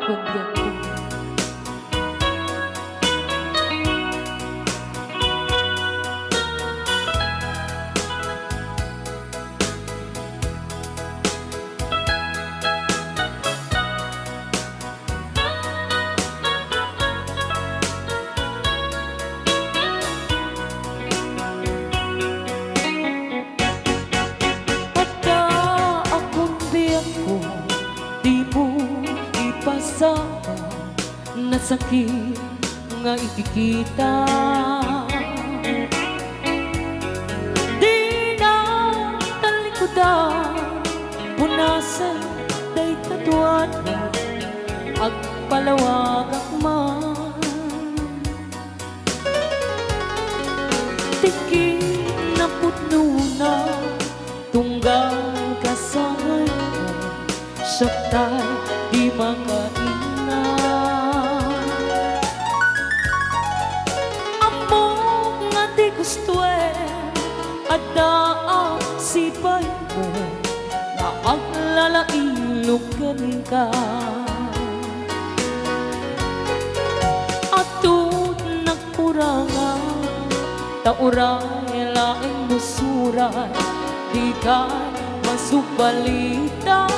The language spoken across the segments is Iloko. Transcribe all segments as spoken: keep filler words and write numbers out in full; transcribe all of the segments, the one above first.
Kon biagko. Adda a kon biagko, dimo ipasama, nasakit nga ikikita. Dina talikudan, punasen dayta tuana, agpalawagak man. Ti kinapudnona, tunggal kasangaymo, siak tay di makainna. Ammok nga ti gustoem, adda a sipaymo, nga aglalailog kenka. Adu ti nagkurangan, ta uray laeng no surat, dika masubalitan.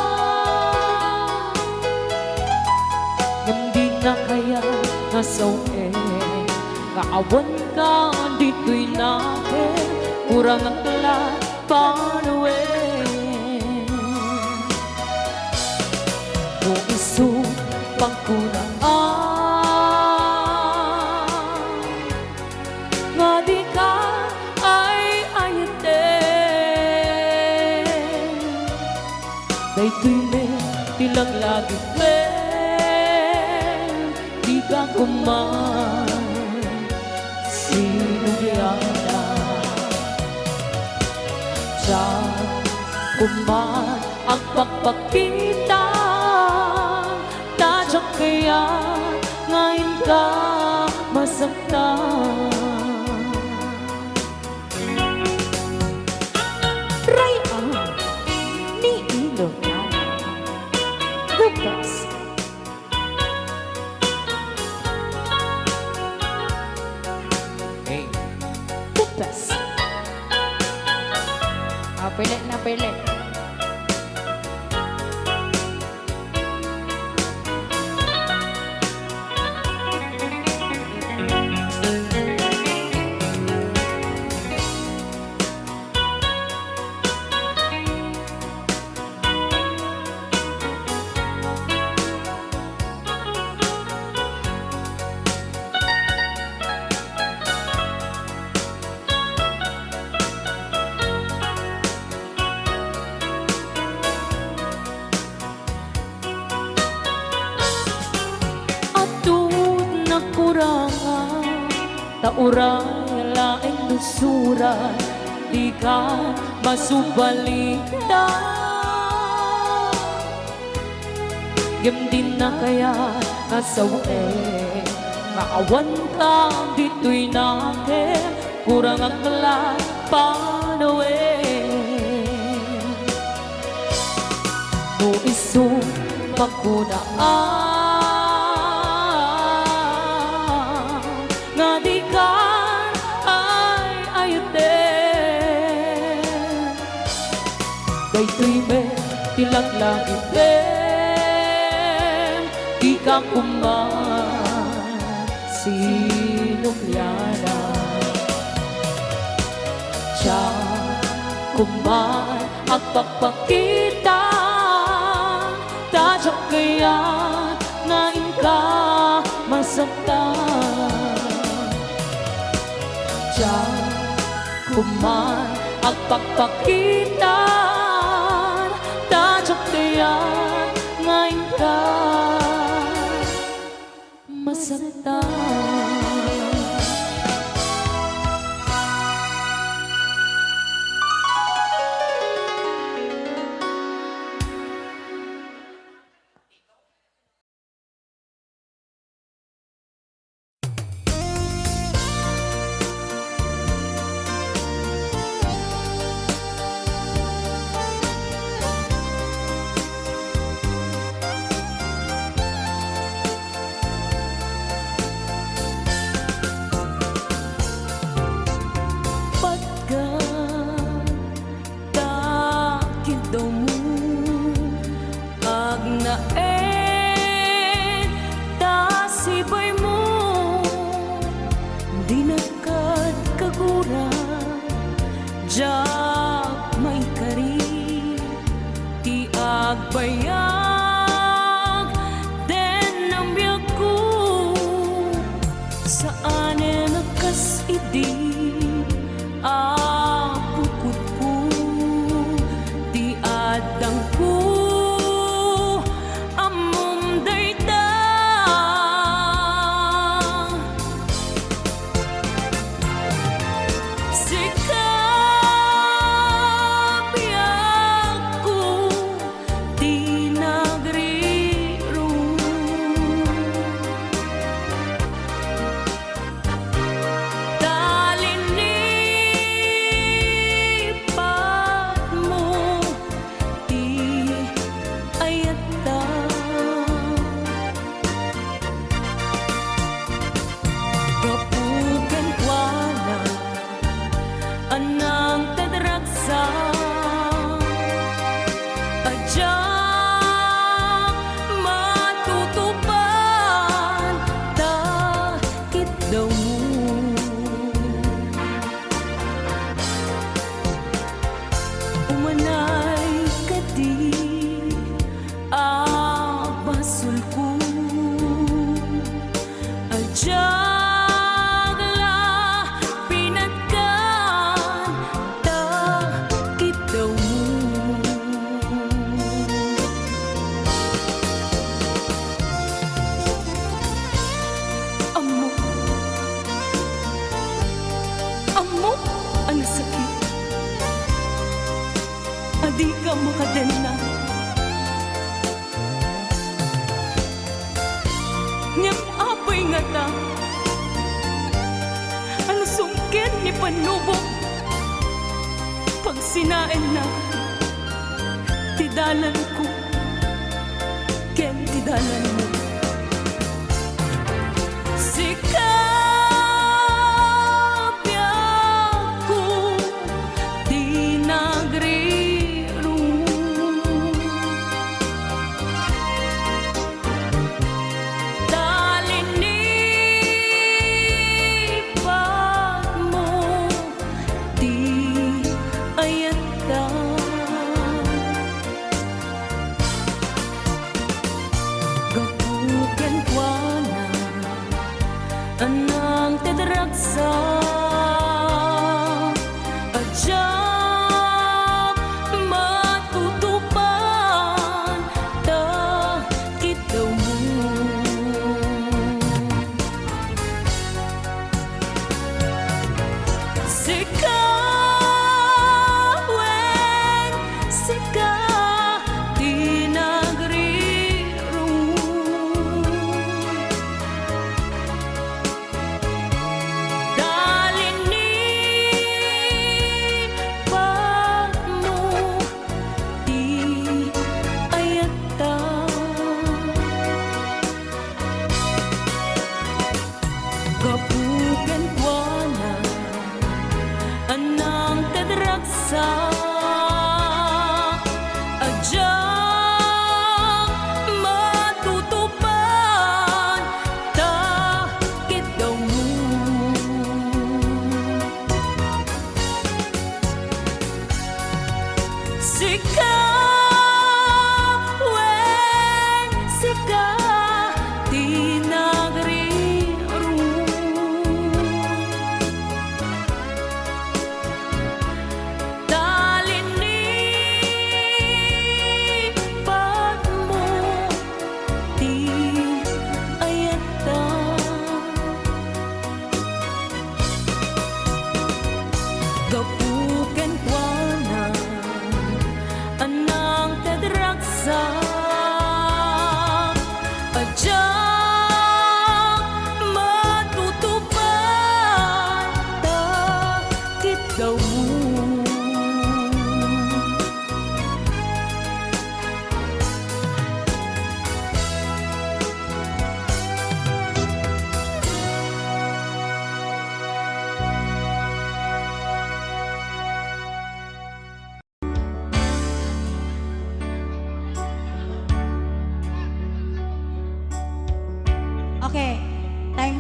Ngem dina kayat nga sawen, nga awanka ditoy nakem, kurangak la panawen. No isu pagkunaan nga dika ay-ayaten, daytoy met ti laglagipem, dika koma sinubliana. Diak koma agpakpakita, ta diak kayat nga inka masaktan. Ray-an ni Ilocano. The best. Hey. Putas. Ah, pili na, pili. Adu ti nagkurangan, ta uray laeng no surat, dika masubalitan. Ngem dina kayat nga sawen, nga awanka ditoy nakem, kurangak la panawen. No isu pagkunaan nga dika ay-ayaten, daytoy met ti laglagipem, dika koma sinubliana. Diak koma agpakpakita, ta diak kayat nga inka masaktan. Diak koma agpakpakita, ta diak kayat nga inka masaktan. Naed ta sibaymo, dinak kad kagura, diak maikari ti agbayag den biagko. Saanen a kas idi a pukotko ti addangko, ammom dayta. Sika, biagko, ti nagrirong. Ta linipatmo ti ayatta. Gapu kenkuana, a nangted ragsak, a diak matutupan ta kiddawmo. Umanay kadi a basolko, a diak la pinatgan ta kiddawmo. Ammok, ammok a nasakit a dika makadenna. Ngem apay ngata a nasungked ni pannubok, pagsinaenna ti dalanko ken ti dalanmo. Sika, biagko, ti nagrirong. Ta linipatmo ti ayatta. Okay. Time.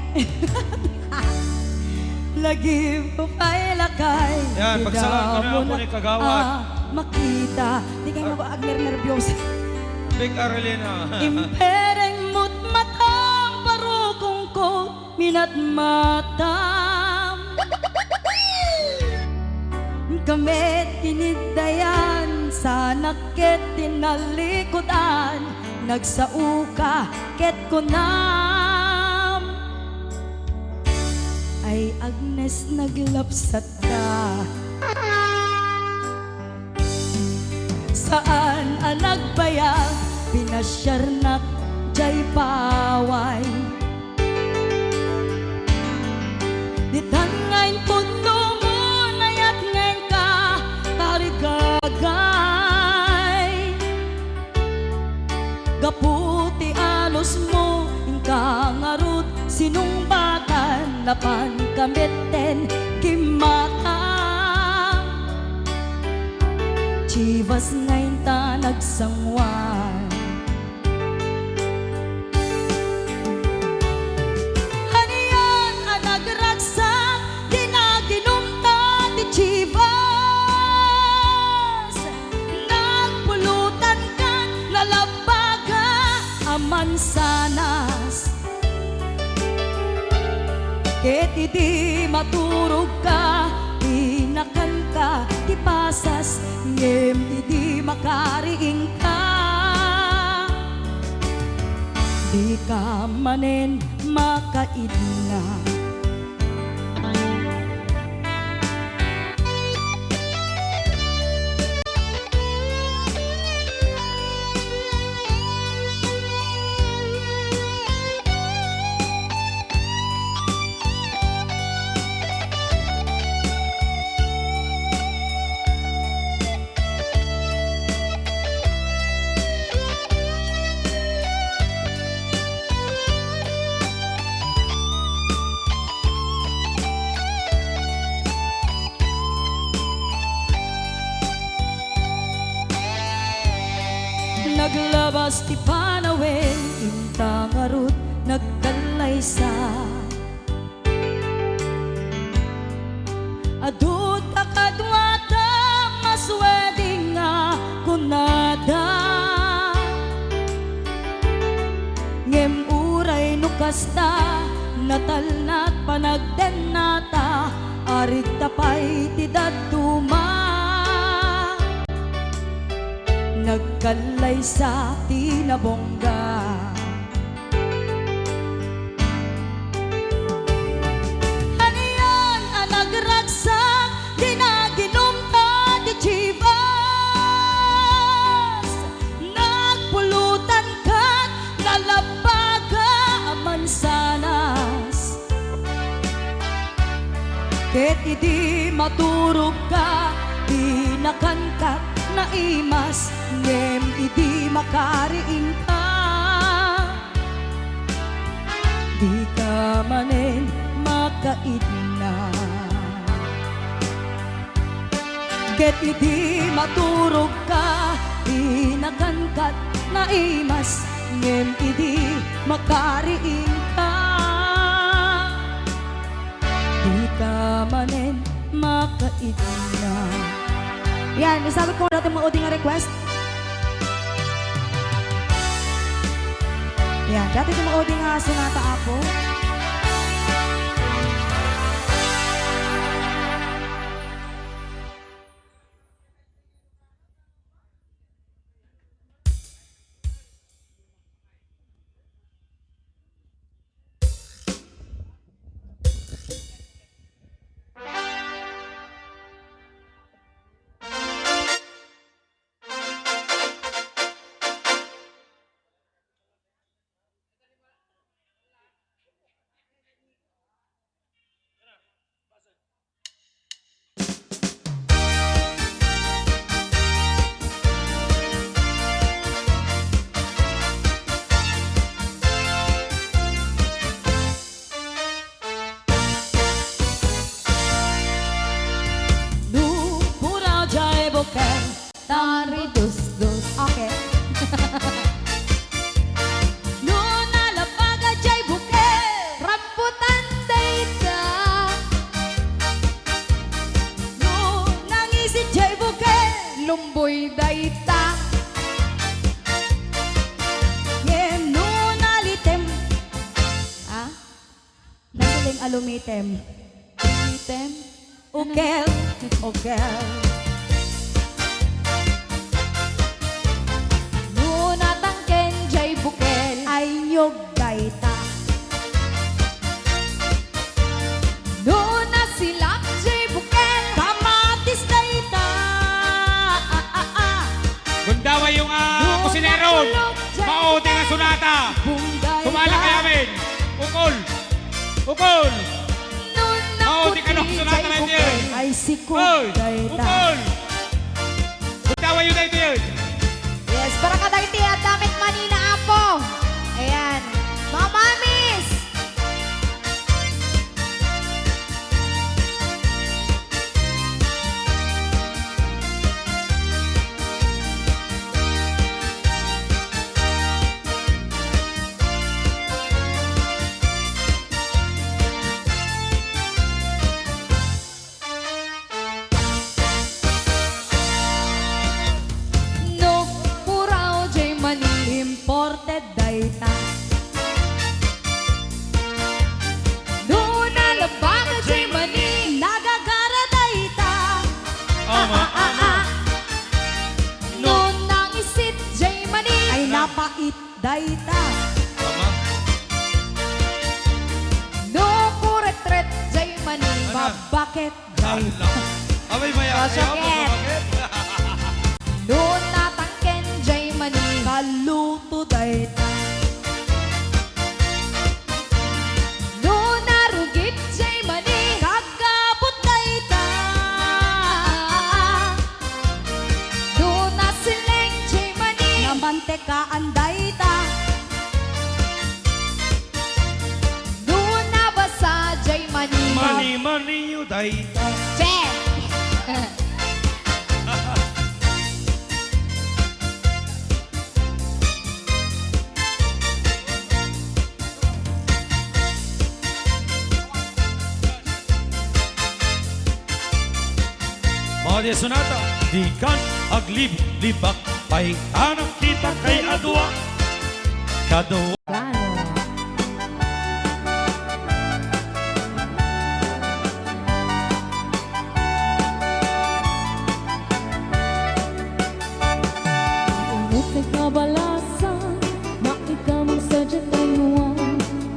Lagip ko pay lakay. Yan, pagsalamat ko na, Apo ni Kagawad. Ah, makita. Di kayo mag-agner-nervyosa. Big Arlene, ha? Impereng mo't matam, parukong ko, minatmatam. Kamet iniddayan, sanak ket tinalikudan, nagsauka ket kunam, "Ay, Agnes, naglapsatka." Saan a nagbayag, pinasiarnak jay paway. Ditan nga inpudno mo, nayat nga inka tarigagay. Gapu ti alusmo, inka ngarud sinungbatan, napanka metten kimmata. Chivas nga inta nagsanguan. Anian a nagragsak, dinaginumta ti Chivas. Nagpulutankan nalabbaga a mansanas. Ket idi maturogka, inakanka ti pasas, ngem idi makariingka, dika manen makaidna. Naglabas ti panawen, inta ngarud nagkallaysa. Adu ta kaduatam a suweding nga kunada. Ngem uray no kasta, natalnak panagdennata, arigta pay ti dadduma. Nagkallaysa ti nabongga. Anian a nagragsak, dinaginumta ti Chivas. Nagpulutan kat nalabbaga a mansanas. Ket idi maturogka, dinakan kat naimas, ngem idi makariingka, dika manen makaidna. Ket idi maturogka, dinakan kat naimas, ngem idi makariingka, dika manen makaidna. Yan, isagot ko dati mga udi nga request. Yan, dati ti mga udi nga sonata, Apo. Lumitem. Lumitem? Ukel, ukel. No natangken jay bukel, ay niyog dayta. No nasilak jay bukel, kamatis dayta. Ah, ah, ah. Gundaway yung, ah, kusineron. Mao ti nga sunata. Sumala kay amin. Ukol. Ukol. Mao ti kanok sunata na iti. Ay, sikog dayta. Ukol. Gundaway yung dayta yun. Yes, para kadagiti adda met mani nga apo. Ayan. Mamamis. No puraw jay mani, imported dayta. No nalabag jay mani, nagagara dayta. Ah, ah, ah, ah. No nangisit jay mani, ay napait dayta. Tama. No kuretret jay mani, ano? Babaket dayta. Ala. Abay, maya, ay, oh, babaket. No natangken jay mani, kaluto dayta. No narugit jay mani, kagabut dayta. No nasileng jay mani, namantekaan dayta. No nabasa jay mani, mani-maniyo dayta. Check! Mao ti sunata, dikan aglib-libak, pay ta nakita kay adua. Kadua. Plano. Imutek a balasan, naikam sadiay tayuan.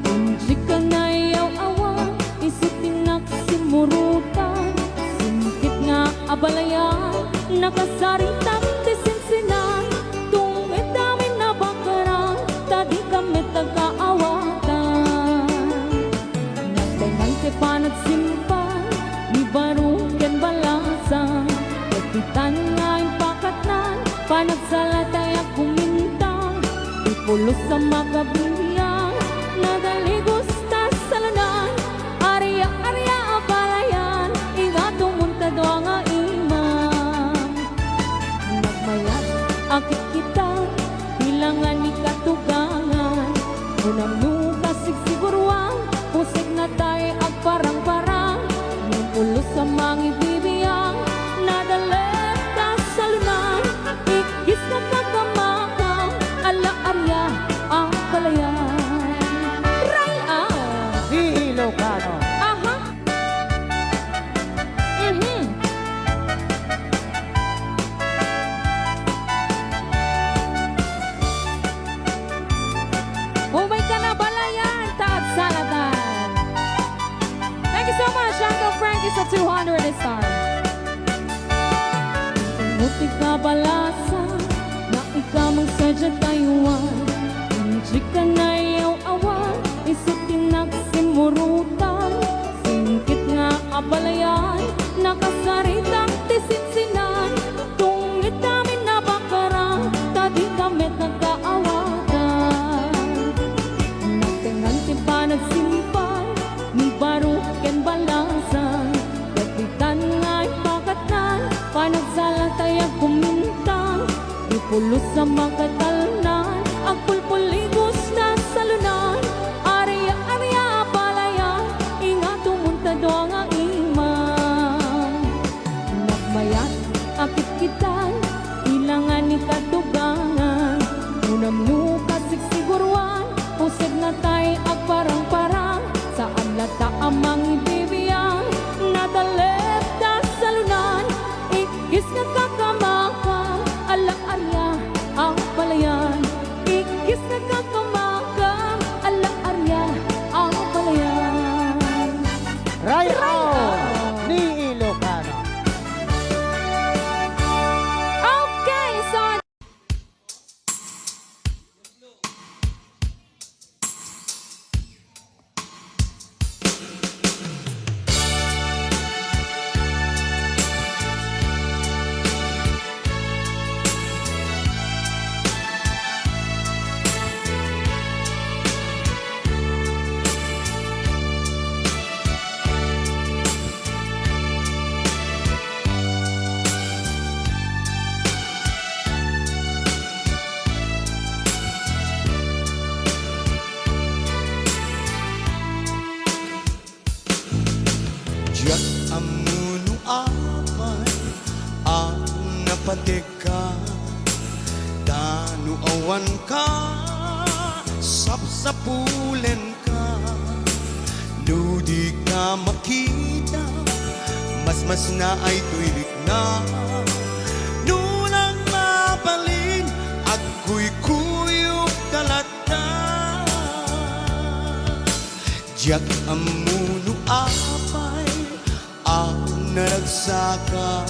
Injik a nayaw-awan, isu ti naksimurutan. Singkit nga abalayan, nakasaritam ti sinsinan. Tunged amin a bakaran, ta dikam met agkaawatan. Nagtayngan ti panagsimpal ni baro ken balasan, ket ditan nga impakatnan, panagsalatay agkumintang, ti pulos a makabibiang, nadaligos ta salunan, aria-aria a balayan, ingato munta dua nga imam. Nagmayat a kitkitan, bilangan ni katugangan, unam no kasigsigurua, pusek natay agparangparang, ngem pulos a mangibibiang, nadalek ta salunan, ikkis nga kakamakam, ala aria a balayan. Ray-a! Di Ilocano. Aha. Mhm. Umay ka na, balayan, ta agsalatan. Thank you so much, Uncle Frankie, sa two hundred star. Imutek a balasan, naikam sadiay tayuan. Injik a nayaw-awan, isu ti naksimurutan. Singkit nga abalayan, nakasaritam ti sinsinan. Tunged amin a bakaran, ta dikam met agkaawatan. Nagtayngan ti panagsimpal ni baro ken balasan, ket ditan nga impakatnan, panagsalatay agkumintang, ti pulos a makatalnan, agpulpuligos ta salunan, aria-aria a balayan, ingato munta dua nga imam. Patekka, ta no awanka, sapsapulenka. No dika makita, masmasnaay toy rikna. No lang mabalin, agkuykuyogta latta. Diak ammo no apay a naragsaka,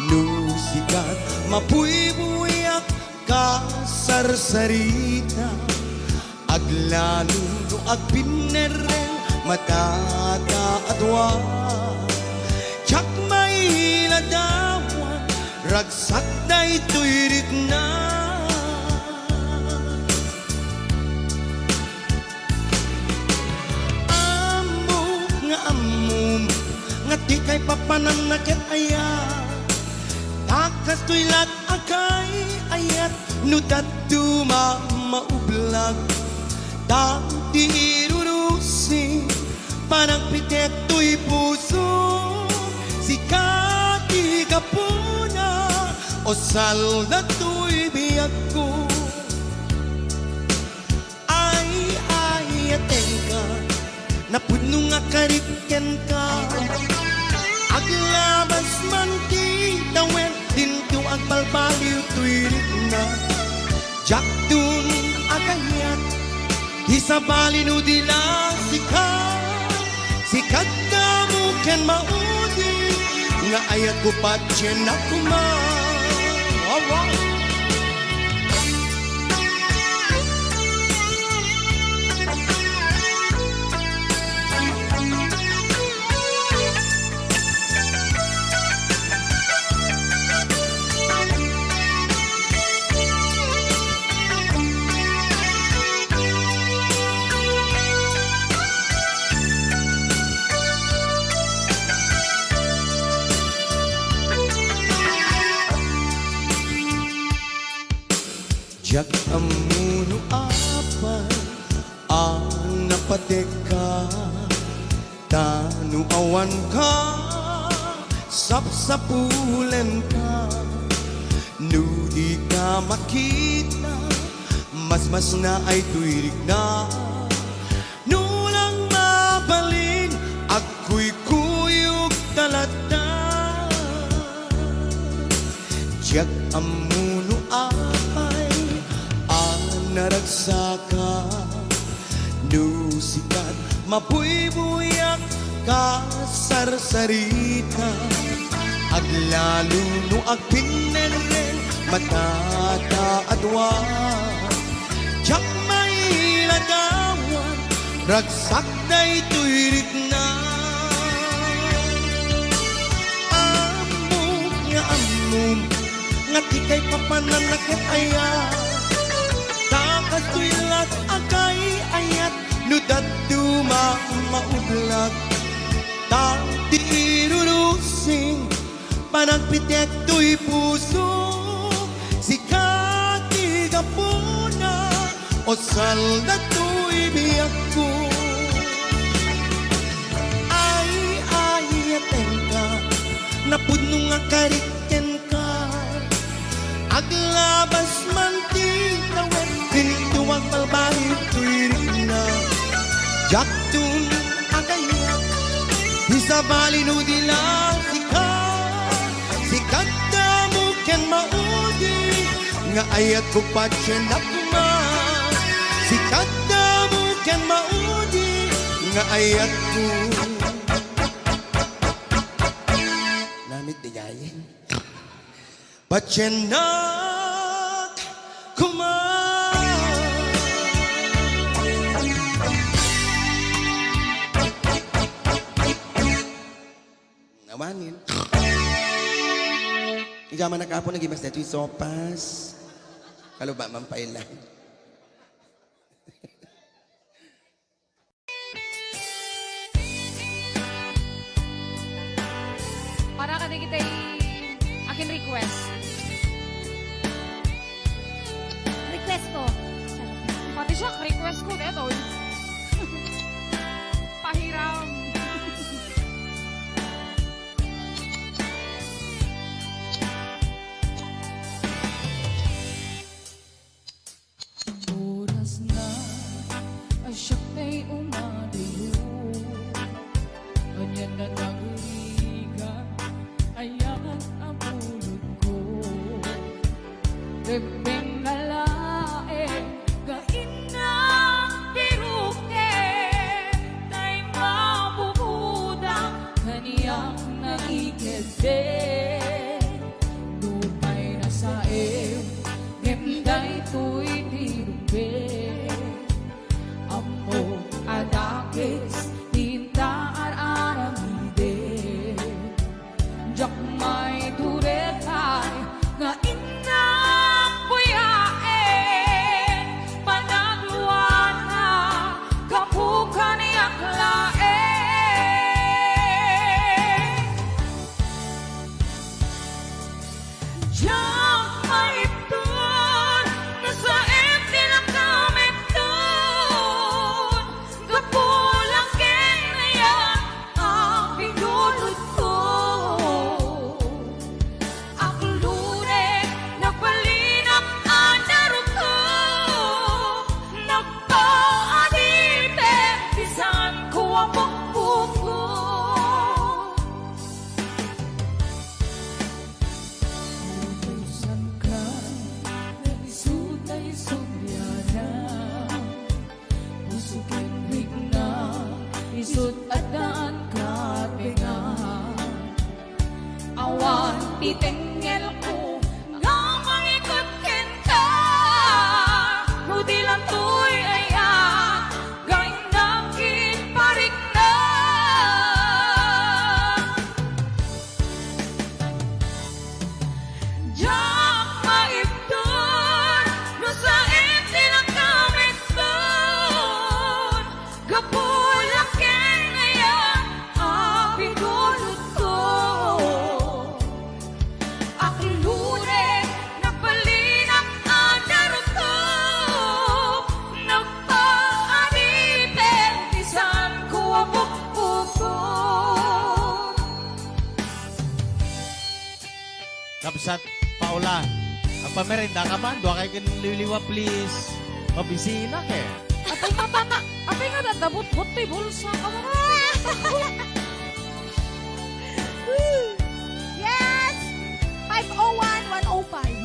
no sikat mabuybuyak ka sarsarita, aglalo no agpinnerreng matata a dua. Diak mailadawan, ragsak daytoy rikna. Ammok nga ammom nga dikay papananna ket aya. Ta kastoy la't agay-ayat no dadduma maublag. Ta ti irurusing panagpitek toy puso, sika ti gapuna, o salda toy biagko. Ay, ay, atenka, napudno nga karit kenka. Aglabas man ti tawen, dinto agbalbaliw toy rikna. Diakton agayat, ti sabali no di la sika. Sika damo ken maudi, nga ayatko patien a koma. Alright. Diak ammo no apay a napatekka, ta no awanka, sapsapulenka. No dika makita, masmasnaay toy rikna. No lang mabalin, agkuykuyogta latta. Diak ammo no apay a naragsaka. No sikat, mabuybuyak ka sarsarita. Aglalo no agpinnerreng matata a dua. Diak mailadawan, ragsak daytoy rikna. Ammok nga ammom nga dikay papananna ket aya. Ta kastoy la't agay-ayat no dadduma maublag. Ta ti irurusing panagpitek toy puso, sika ti gapuna, o salda toy biagko. Ay, ay, atenka, napudno nga karit kenka. Aglabas man ti tawen, dinto agbalbaliw toy rikna. Diakton agayat, ti sabali no di la sika. Sika damo ken maudi, nga ayatko patien a koma. Sika damo ken maudi, nga ayatko. Namit di gayen. Patiennak koma. Awanen. Ija man nakapo, nagimas daytoy sopas. Kaluba man pay lang. Para kadagiti akin request. Request ko. Pati siya, request ko, detoy. Pahiram. Isut' addan kabengan. Awan ti tengngelko nga mangikut kenka. No di lantoy aya, gainnak ket parikna. Diak maibtur no saem ti nakamekton. Gapu la ken aya a binulotko. Aklone, nagbalinak a narukto. Nagpaadipen ti saanko a pukpukot. Kabsat Paula, agpamerenda ka man, dua kay ken liwliwa, please. Mabisina ke. Apay nga tana, apay nga dadabot-bot ti bulsa. Awan. Yes! Five oh one, one oh five.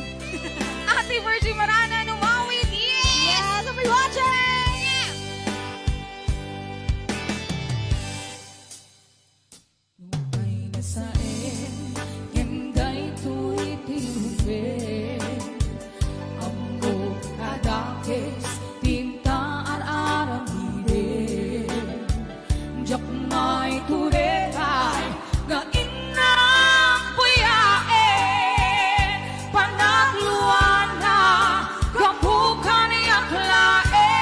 Ate Virgie Marana, numawit. Yes! Yes, I'll be watching! Nupay nasaem ken daytoy ti rumbeng, ammok a dakes ti inta ar-aramidem. Diak maiturengay nga innak buyaen, panagluana gapu kaniak laeng.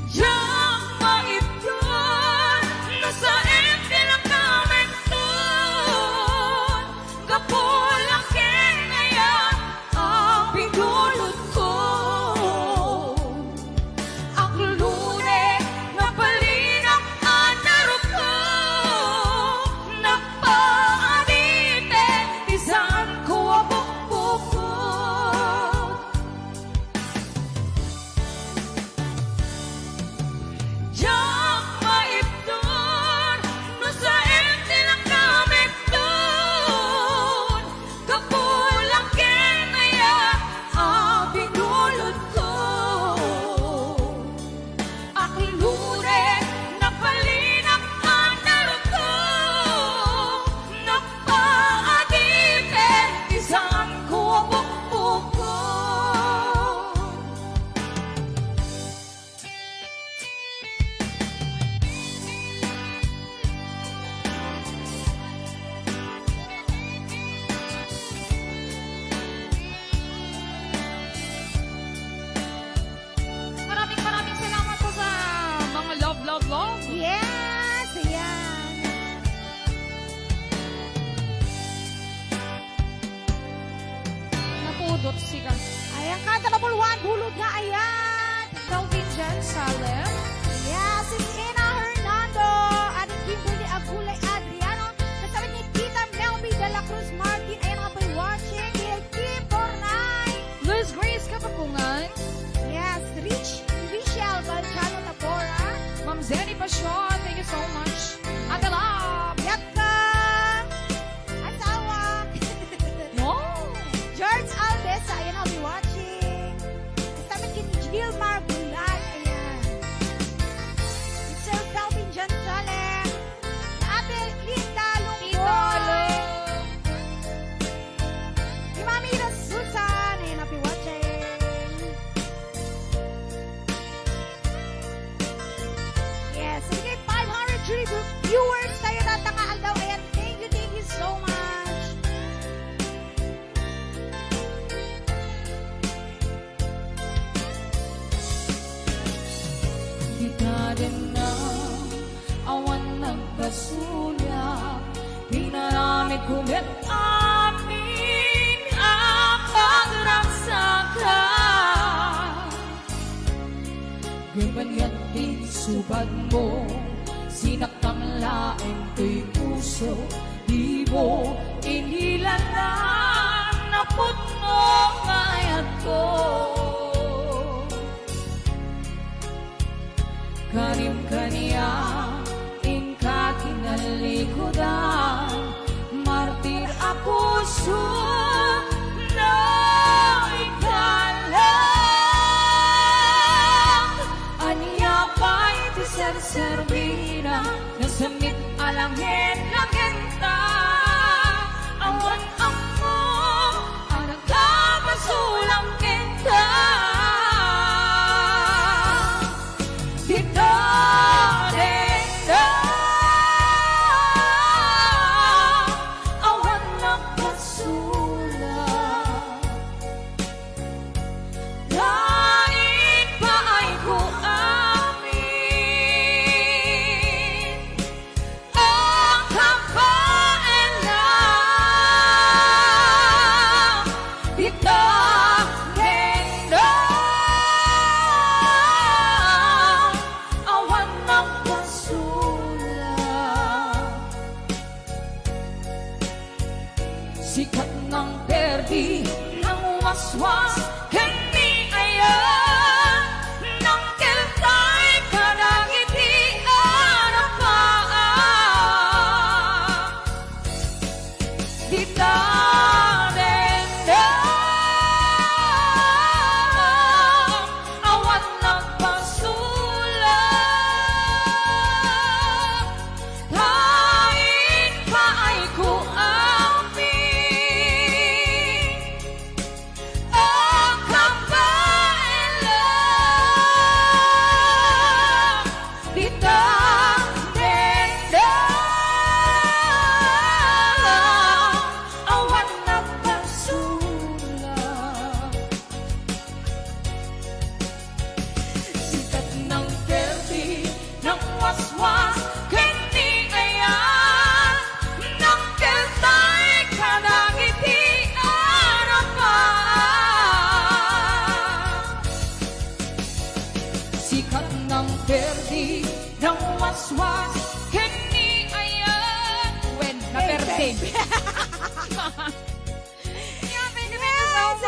Diak maibtur no saem ti nakamekton. Gapu la ken aya a binulotko. Aklone, nabalinak a narukto. Nagpaadipen ti saanko a pukpukot. Diak maibtur no saem ti nakamekton. Gapu la ken aya a binulotko. Aklone, nabalinak a narukto. Nagpaadipen ti saanko a pukpukot. Maraming, maraming salamat po sa mga love, love, love. Yes, ayan. Napudot sika. Ayan ka, Talabulwan, bulod nga ayan. Kelvin Jan Salem. Yes, Sis Ina Hernando. Adik Kimberly Agulay Adriano. Kasama ni Tita Melby de la Cruz Martin. Ayan nga pa'y watching. Gail Kim Bornay. Luz Grace Kapakungan. Yes, Rich Michelle Balchano Tabora. Ma'am Zenny Passion, thank you so much. Ate Love. Yatka. Asawa. No. George Alves, ayan, I'll be watching. Kasama ni Gilmar Bulag, ayan. Sir Calvin John Salem. Ate Linda Lungboy. Tita Lung. Ni Mami Ira Susan, ayan, happy watching. Yes, sige, five hundred three viewers tayo tatta nga aldaw. Ayan, thank you, thank you so much. Dita denna, awan nagpasulia, pinaramidko met amin a pagragsakak. Ngem anian ti subadmo, sinaktam laeng toy puso, dimo inilanan a pudno nga ayatko. Kanim kaniak, inka kinalikudan, martir a puso, no ikaw la. Nangwaswas ken ni ayan, nangkeltay kadagiti arapaak. Dita dengdeng, awan nagpasulat. Kain paay ko amin. Ang kabaelan, ditang dengdeng, awan nagpasulat. Sikat nang perdi, nangwaswas, ken ni ayan, nangkeltay kadagiti arapaak. Sikat nang perdi, nangwaswas, ken ni ayan. Wen, naperdi. Thank you, thank you so much.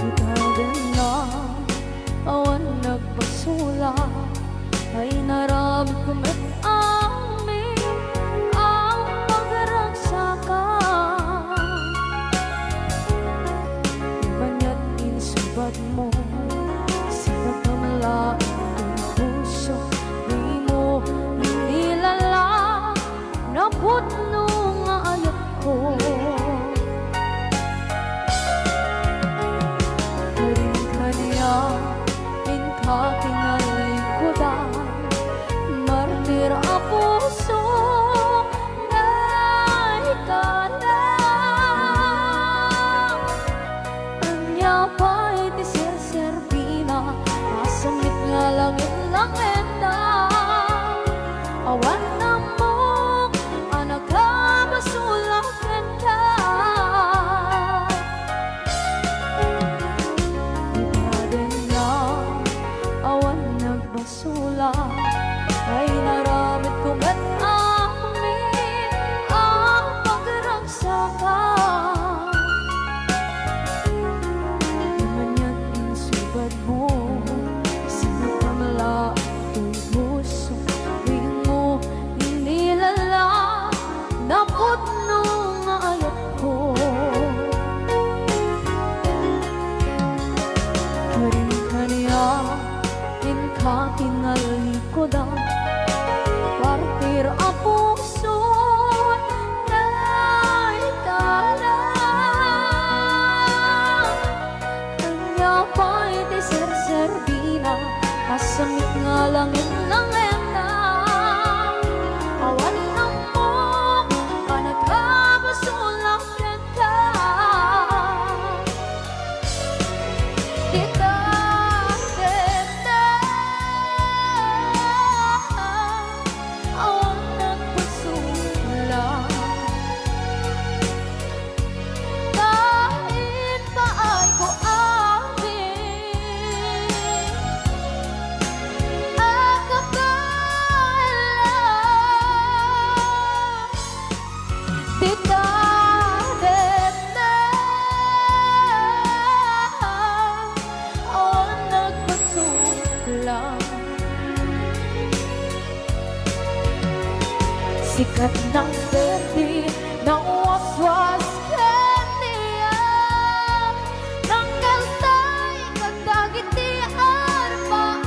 Ita dengdeng, awan nagpasulat, ay naramidko met amin a pagragsakan. Maniat insubadmo, sinatam laeng ti puso, dimo inilala. Napudno nga ayatko. Ken kaniak, inka kinalingkodan, martir a puso, naikana. Ania pay ti serserbina, a semmit nga langit-langitna? Awan ammok a nakabasol kenka. Ita dengdeng, awan nagbasolak, ay naramidko met amin a pagragsakan. Maniat insubadmo, sinatam laeng ti puso, dimo inilala. Napudno nga ayatko. Ken kaniak, inka kinalingkodan, martir a puso, naikana. Ania pay ti serserbina, a semmit nga langit-langitna? Awan ammok a nakabasolak kenka. Dita dengdeng, awan nagpasulak. Kain paay ko amin a kabaelan. Dita dengdeng, awan nagpasulak. Sikat nang perdi, nangwaswas ken ni ayan, nangkeltay kadagiti arpaak.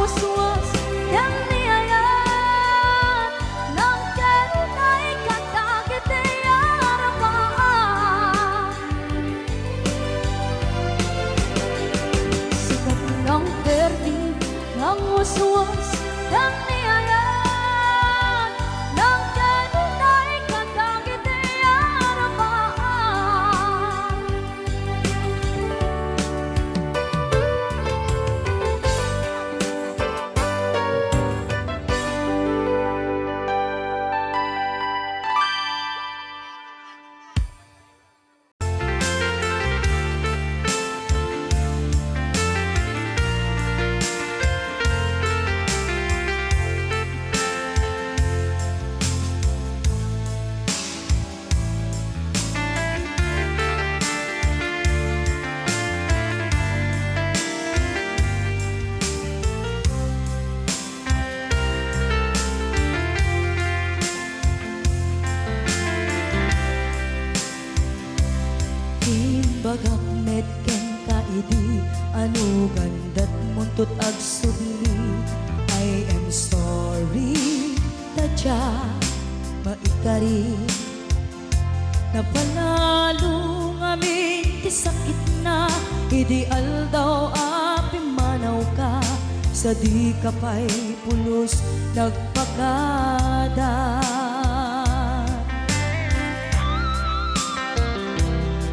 Suas ken ni ayat, nangkentay kadagiti arabaan. Sikat nang perdi, nang uswas ken ni ayat, nangkentay kadagiti arabaan. Imbagak met kenka idi anugan datmuntot agsubli, I am sorry, ta diak maikari. Napanalo ngamin ti sakitna idi aldaw a pimmanawka, sadika pay pulos nagpakada.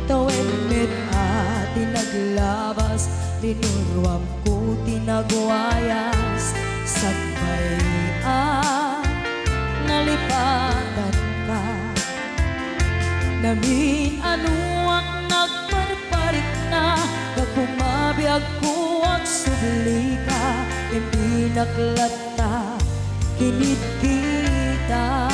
Tawen met a ti naglabas, linuruam ko ti nagwayas, sakbay a nalipatanka. Namin-anoak nagparparikna, gapu mabiagko agsublika, imbinak latta kinitkita.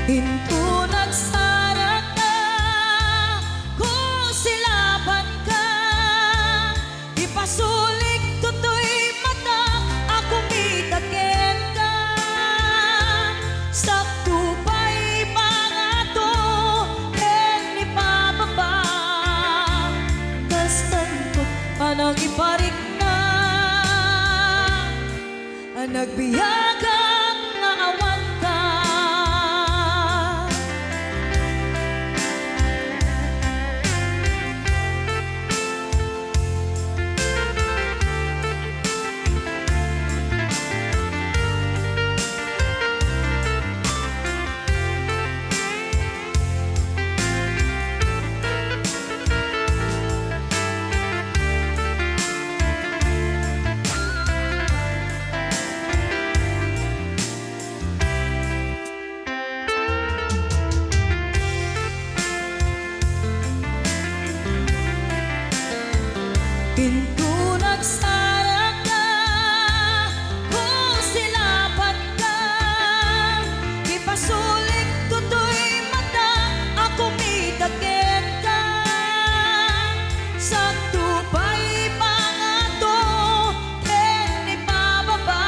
Inton agsarakka, kusilapanka, ipasulikto toy matak a kumita kenka. Sakto pay pangato ken ipababa, kastanto panangiparikna. Nagbiagak nga awanka. Inton agsarakka, kusilapanka, ipasulikto toy matak a kumita kenka. Sakto pay pangato ken ipababa,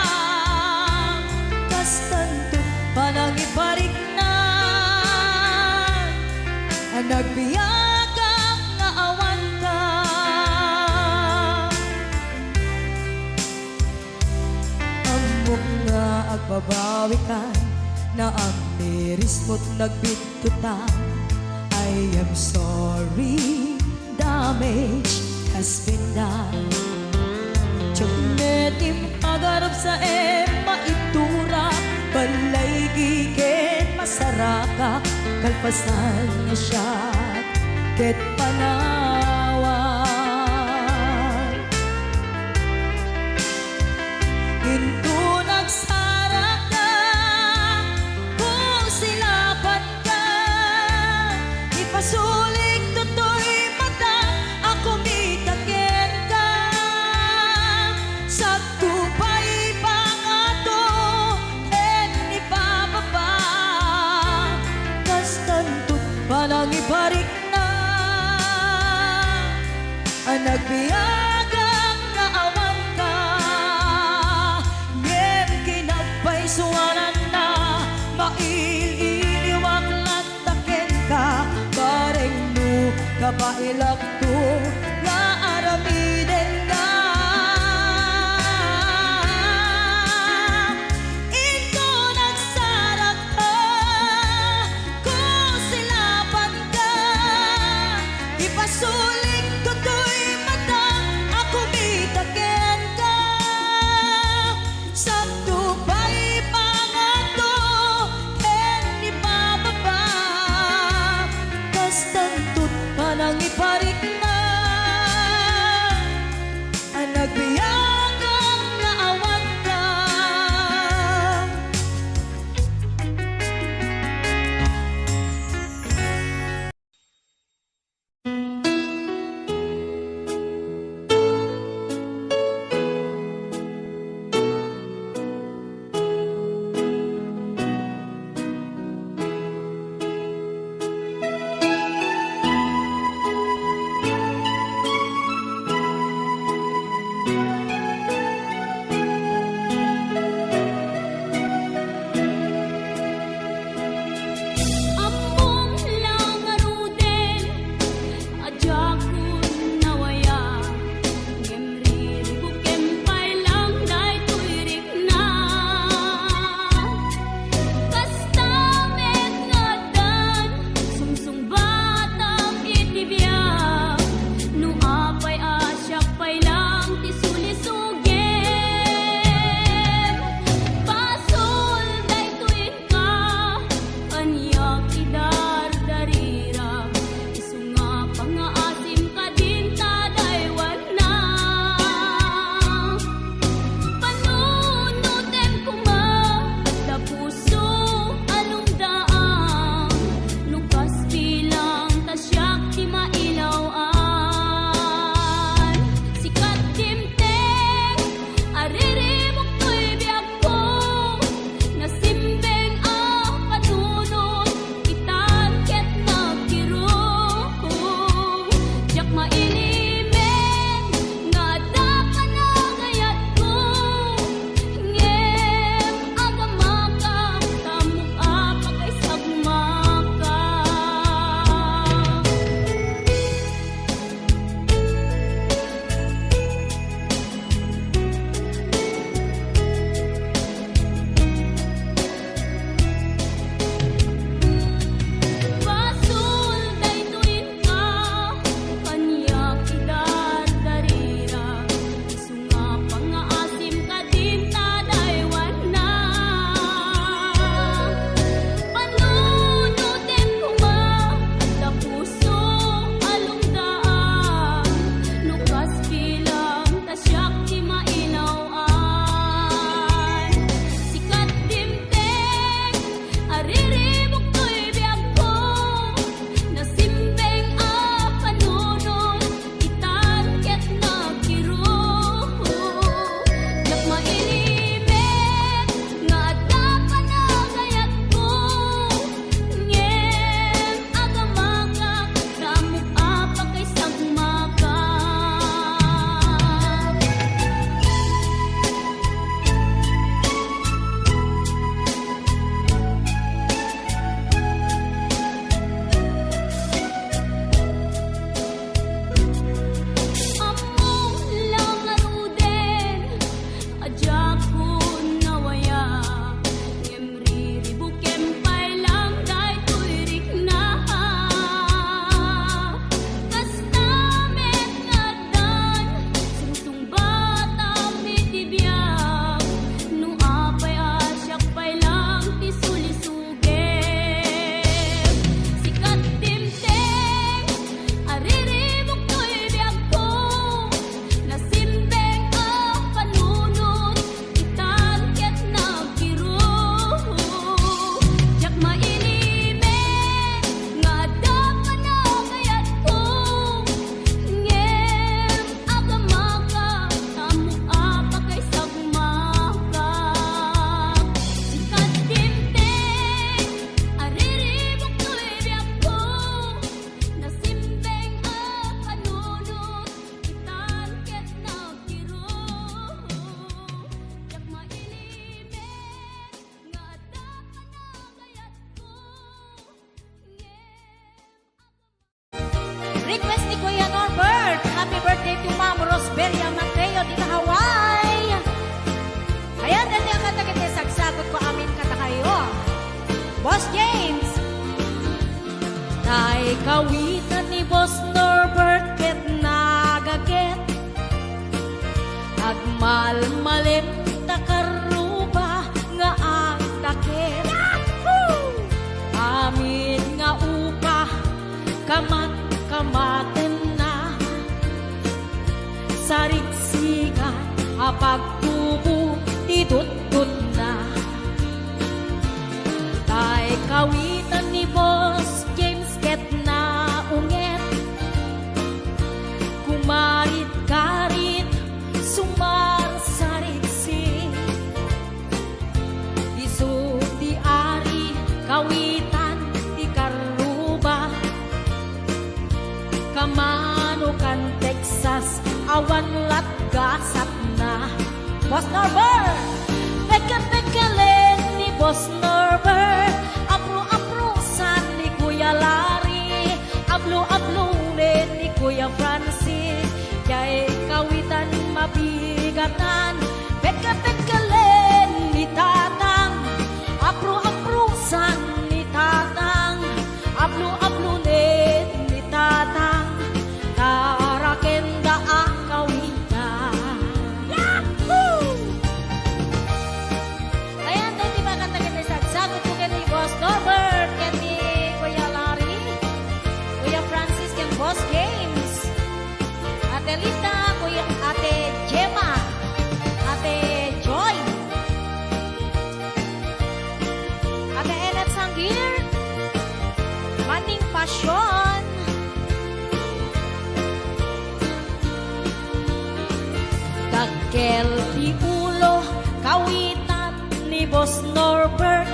kastanto panangiparikna. Nagbiagak nga awanka. Ammok nga agbabawikan, naamirismo't nagbittutan. I am sorry, damage has been done. Diak met impagarup sa em maitura, balay giken masarakak, kalpasan nga siak ket panawak. Inton agsarakka, kusilapanka, ipasulikto toy matak a kumita kenka. Sakto pay pangato ken ipababa, kastanto panangiparikna. Nagbiagak nga awanka, ngem kinapaysuananna, mail-iliwak latta kenka, bareng no kabaelakto nga arami. Request ni Kuya Norbert. Happy birthday to Ma'am Rosbelia Mateo dita Hawaii. Ayan, dati ang kanta ket sagsagutko amin kadakayo. Boss James. Tay kawitan ni Boss Norbert ket nagaget. Agmalmalem ta karruba nga agdakkel. Amin nga upa, kamat-kamatenna. Sarigsigan a pagtubo ti tutotna. Tay kawitan ni Boss James ket naunget. Kumarit-karit, sumarsariksi. Isu ti ari, kawitan ti karruba. Kamano kan Texas, awan lat gasatna. Boss Norbert! Pekkel-pekkelen ni Boss Norbert, apro-aprosan ni Kuya Larry, ablo-ablonen ni Kuya Francis, tay kawitan mabigatan, pekkel-pekkelen ni Tatang, apro-aprosan ni Tatang, ablo-ablonen ni Tatang, tarakenda a kawitan. Yahoo! Ayan, daytoy ba kanta ket sagsagutko ken ni Boss Norbert, ken ni Kuya Larry, Kuya Francis, ken Boss James, Ate Lita, Kuya, Ate Gemma, Ate Joy, Ate Ennet Sangir, Mating Pasyon. Dakkel ti ulo, kawitan ni Boss Norbert.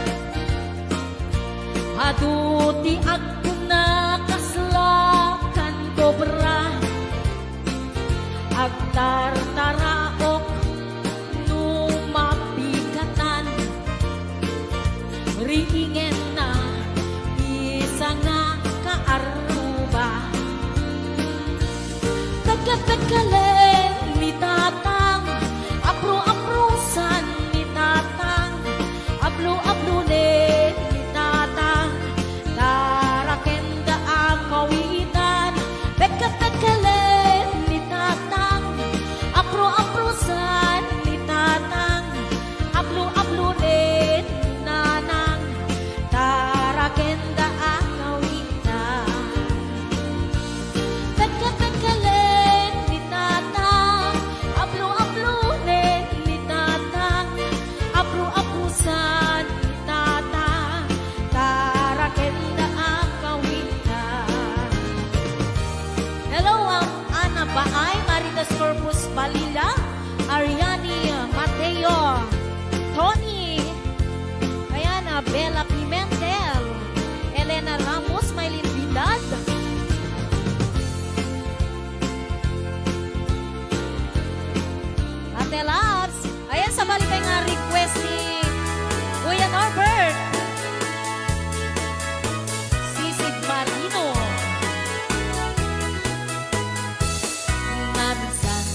Adu ti agkuna kasla kan kobra. Agtartaraok no mapigatan. Riingenna ti sanga kaarruba. Pekkel-pekkelen ni Tatang, apro-aprosan ni Tatang, ablo-ablonen ni Tatang, tarakenda a kawitan. Pekkel-pekkelen ni Tatang, apro-aprosan ni Tatang, ablo-ablonen ni Nanang, tarakenda a kawitan. Pekkel-pekkelen ni Tatang, ablo-ablonen ni Tatang, apro-aprosan ni Tatang, tarakenda a kawitan. Hello, um, Ana Baay, Marites Corpus Balila, Ariani Mateo, Tony, ayan, ah, Bella Pimentel, Elena Ramos, Maylin Vidal, Ate Labs. Ayan, sabali pay nga request ni Kuya Norbert. Sisid Marino. Nadsan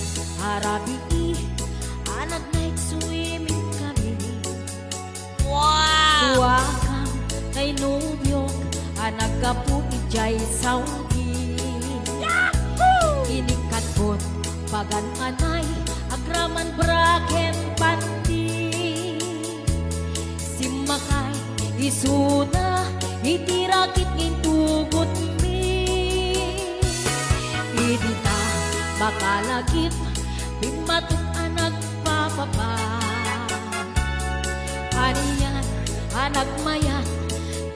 a rabii a nag-night swimming kami. Wow! Suakam tay nobiok a naggapu idiay Saudi. Yahoo! Inikatbot pagan anay, agraman bra ken panty. Simmakay isuna iti rakit nga intugotmi. Idi ta makalagip, bimmatok a nagpapapa. Anian a nagmayat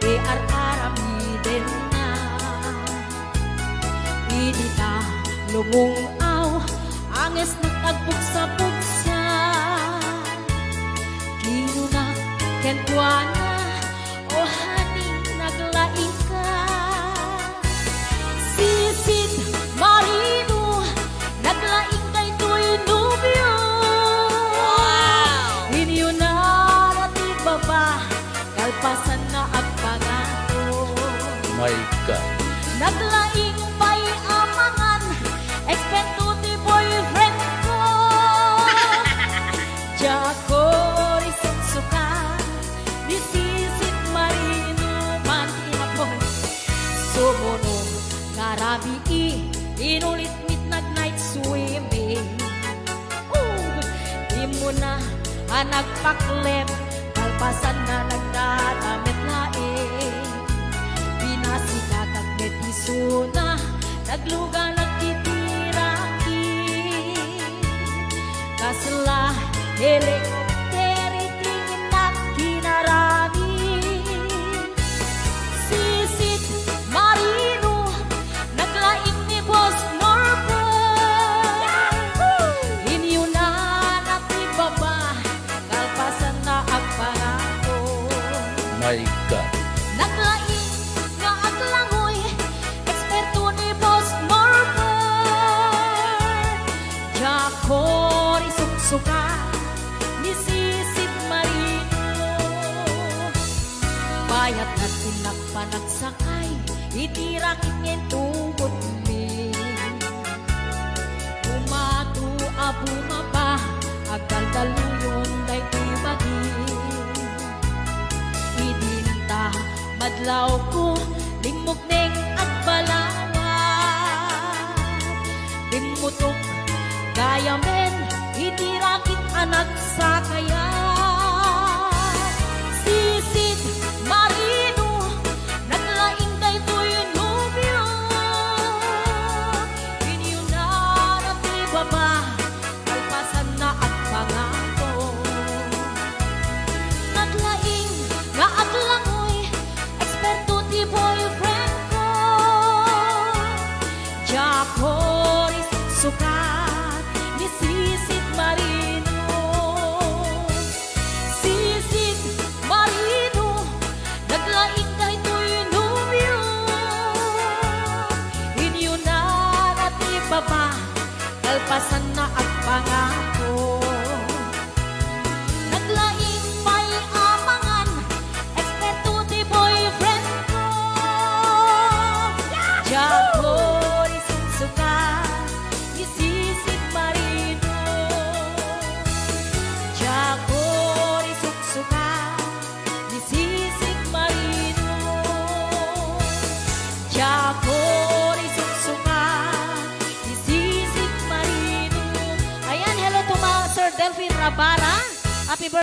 ti ar-aramidenna. Idi ta lumung-aw, angesnak agbugsa-bugsa. Kinuna kenkuana, "O honey, naglaingka." Sisid Marino, naglaing daytoy nobio. Wow! Inyunara ti baba, kalpasanna agpangaro. My God. Naglaing pay a Inulit met nag-night swimming. Oh, immuna a nagpaklep, kalpasanna nagdadamit laeng. Pinasikatak met isuna, nagluganak iti rakit. Kasla helicopter iti innak kinarami. Sisid Marino, naglaing ni Boss Norbert. Inyunana ti baba, kalpasanna agpangako. My God. Naglaing nga aglangoy, eksperto ni Boss Norbert. Diak kuri suksuka ni Sisid Marino. Bayat na ti nakpanagsakay iti rakit nga intugotmi. Umato a bumaba, agkaldaluyon daytoy bagi. Idinta madlawko, limmukneng agbalawat. Bimmutok gayamen iti rakit a nagsakayan. Sisid Marino, naglaing daytoy nobio. Inyunana ti baba, kalpasanna agpangako. Naglaing nga aglangoy, eksperto ti boyfriend ko. Diak kuri suksukat ni Sisid Marino. Sisid Marino, naglaing daytoy nobio. Inyunana ti baba, kalpasanna agpangako. Naglaing pay a mangan, eksperto ti boyfriend ko. Diak kuri suksuka ni Sisid Marino. Diak kuri suksuka ni Sisid Marino. Diak kuri suksuka ni Sisid Marino. Ayan, hello to ma-, Sir Delphin Rabara. Happy birthday.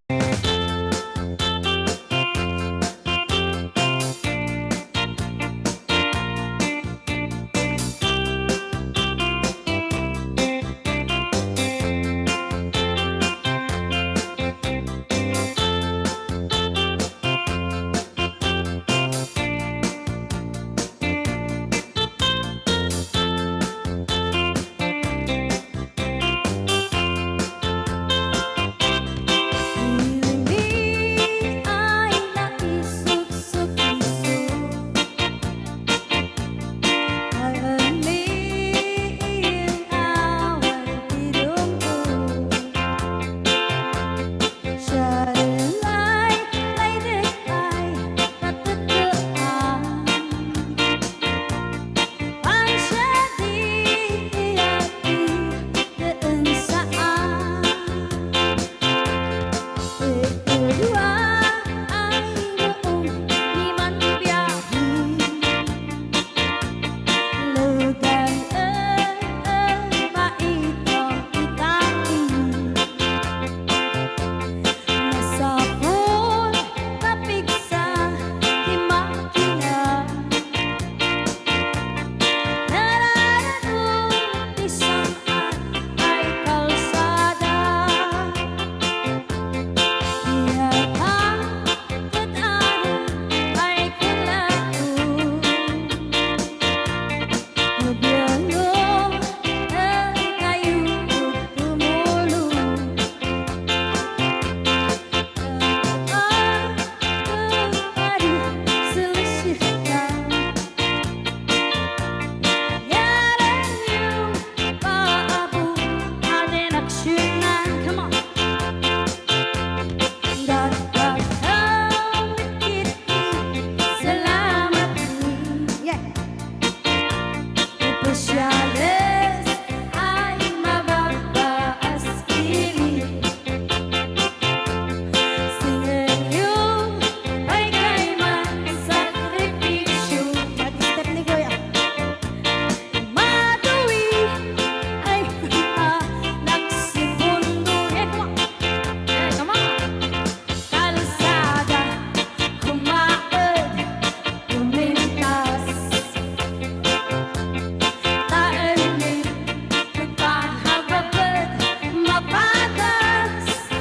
Patas,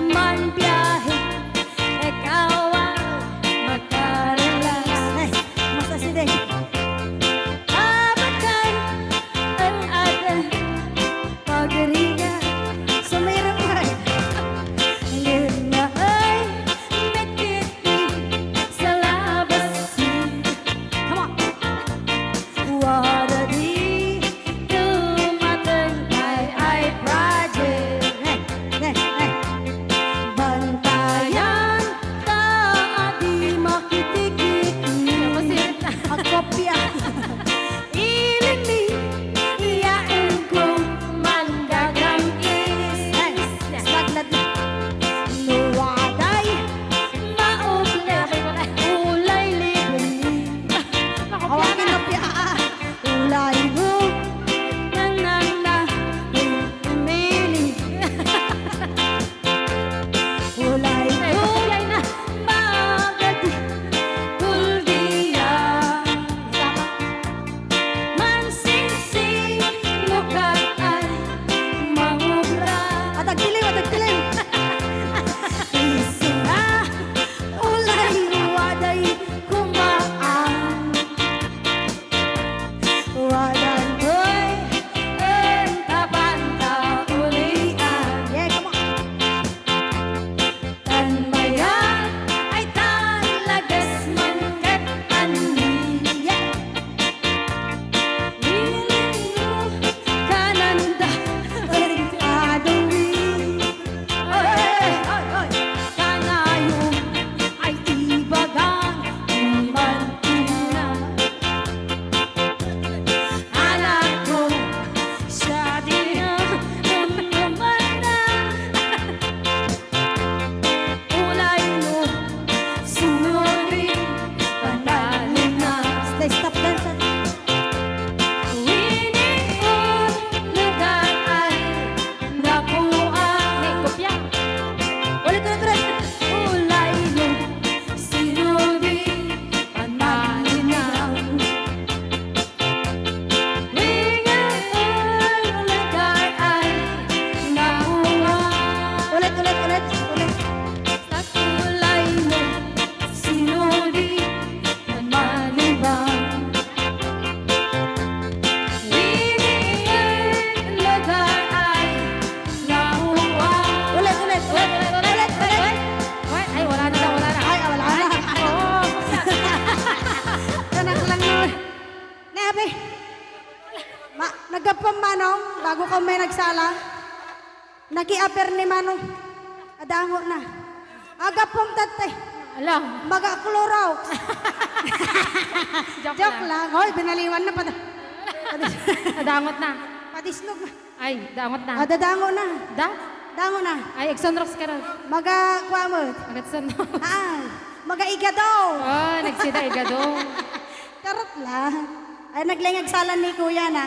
manbiahe, ikaw ay makarelax. Ay, kumusta si Dave? Abakan, ang adan, pagringa, sumirap ay. Ngem naay, met ketdi, sa labas. Come on. Wada di dumateng ay, ay project. Ne, ne, ne. Bantayan ta a di makitikit. Tapos yun. Agkopia. Ilinmi, iyaen ko, manggagam-is. Ne, slagnat na. No waday, maubli, ulay libre. Awan kinopia. Ulay mo, nang, nang, nang, mili. Ulay mo, magadi, kuldiya. Mansingsing, lukat ay mangubra. At agtiliw, at agtiliw. Isura, ulay, waday, kumaan. Wadan toy, enta panta ulian. Yeah, come on. Tan mayan, ay tan lagas man ket anni. Yeah. Ilinyo, kananda, eri adawi. Oy, oy, oy. Kanayon ay ibaga man ina. Anak ko, siya din ang naman na. Ulay mo, sunodin, panalina. Stay, stop dance, ah. Winnie, oh, lugar ay nakuha. Hey, kopya. Ulit, ulit, ulit. Ulay mo, sinudi, panalinaw. Winnie, oh, lugar ay nakuha. Ulit, ulit, ulit, ulit. Sa kulay mo, sinudi, Manibang. Winnie, lugar ay nauwa. Ulit, ulit, ulit, ulit, ulit. Ay, ay, wala na daw, wala na. Ay, ah, wala na. Ay, oo. Tanak lang, no. Ne, abi. Ma-, naggapuam, Manong, bago ka may nagsala. Nakiaper ni Manong. Adango na. Agapom tattay. Ala. Maga Clorox. Joke Joke lang. lang. Hoy, binaliwan na. Pada-, padis-, Adangot na. Padisnog na. Ay, dangot na. Ah, dadango na. Da? Dango na. Ay, agsunrox ka ron. Maga, kuha mo. Agatsunrox. Ah, maga igado. Oh, nagsida igado. Charot lang. Ay, naglaing agsala ni Kuya na.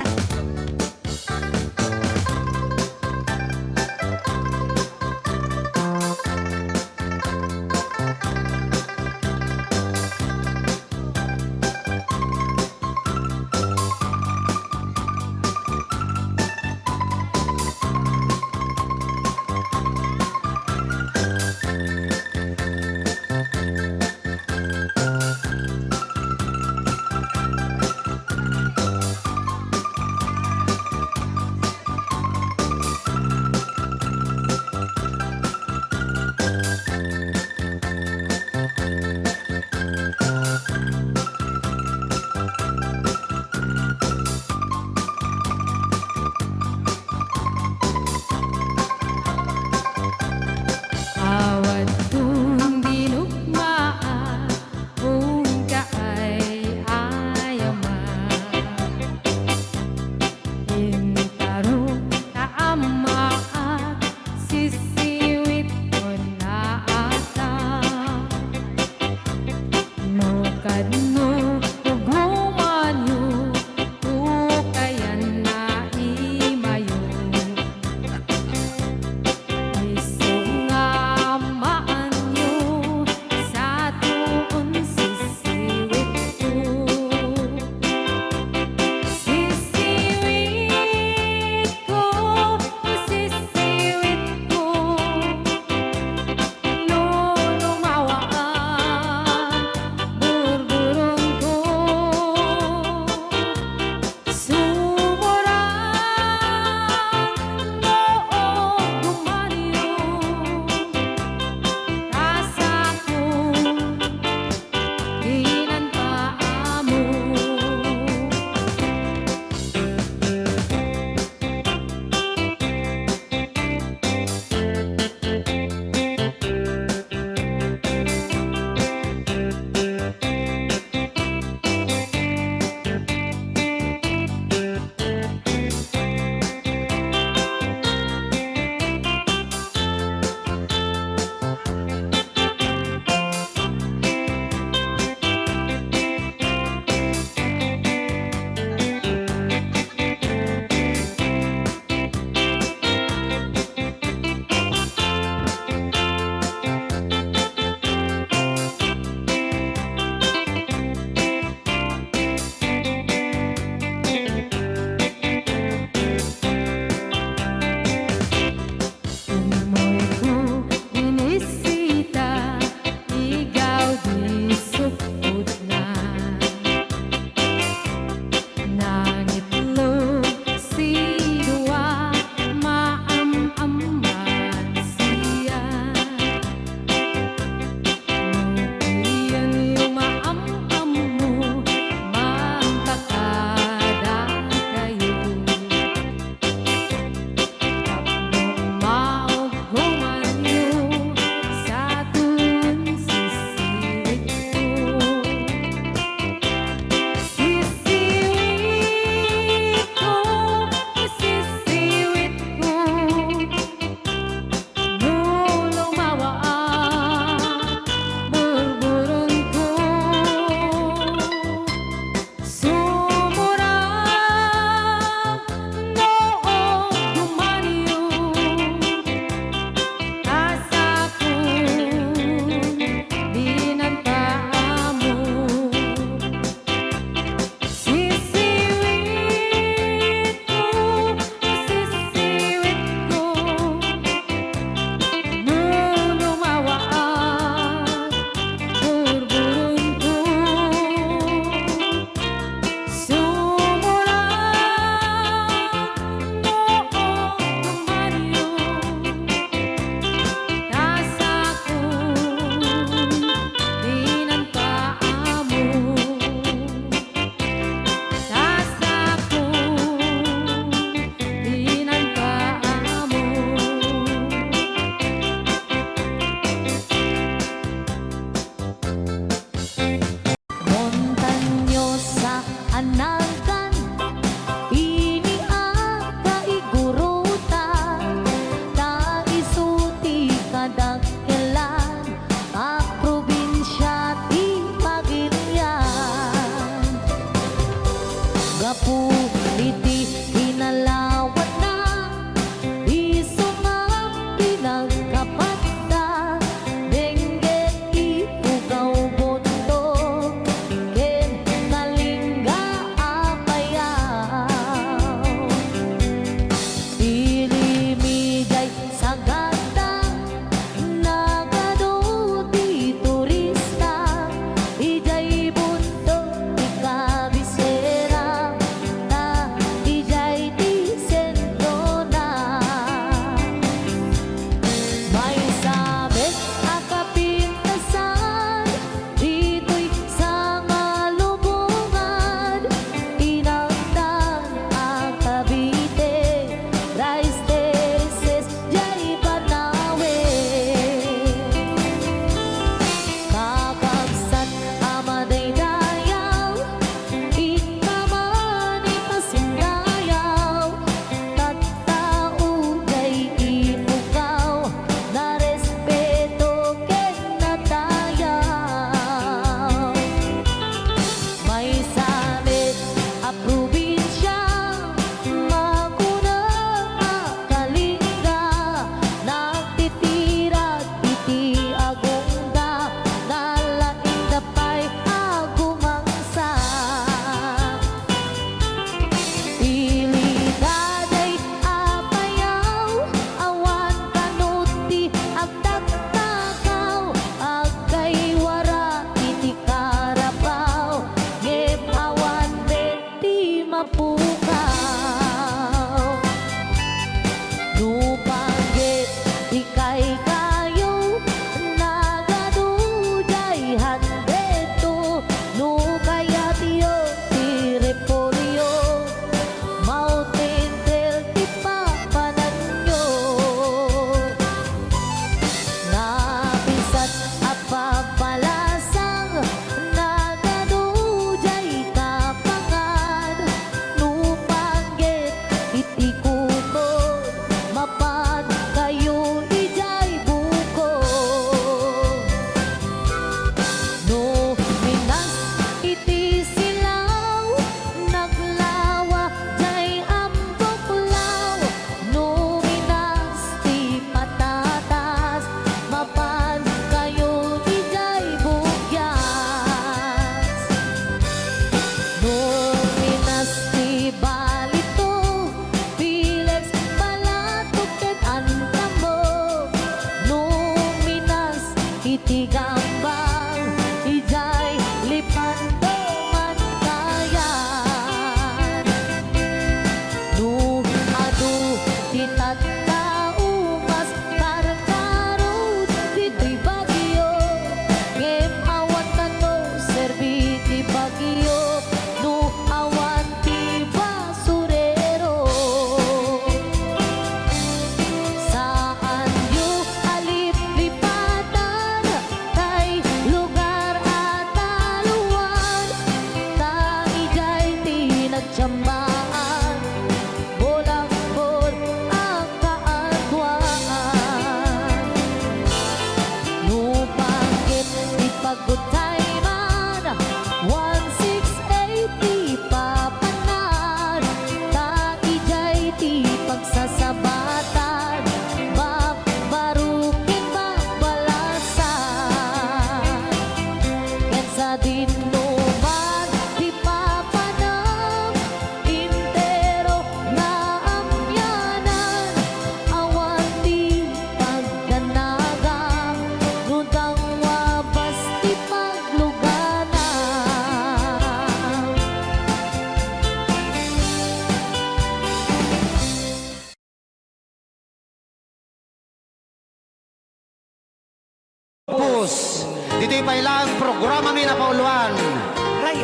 Ditoy pay laeng programa mi napauluan,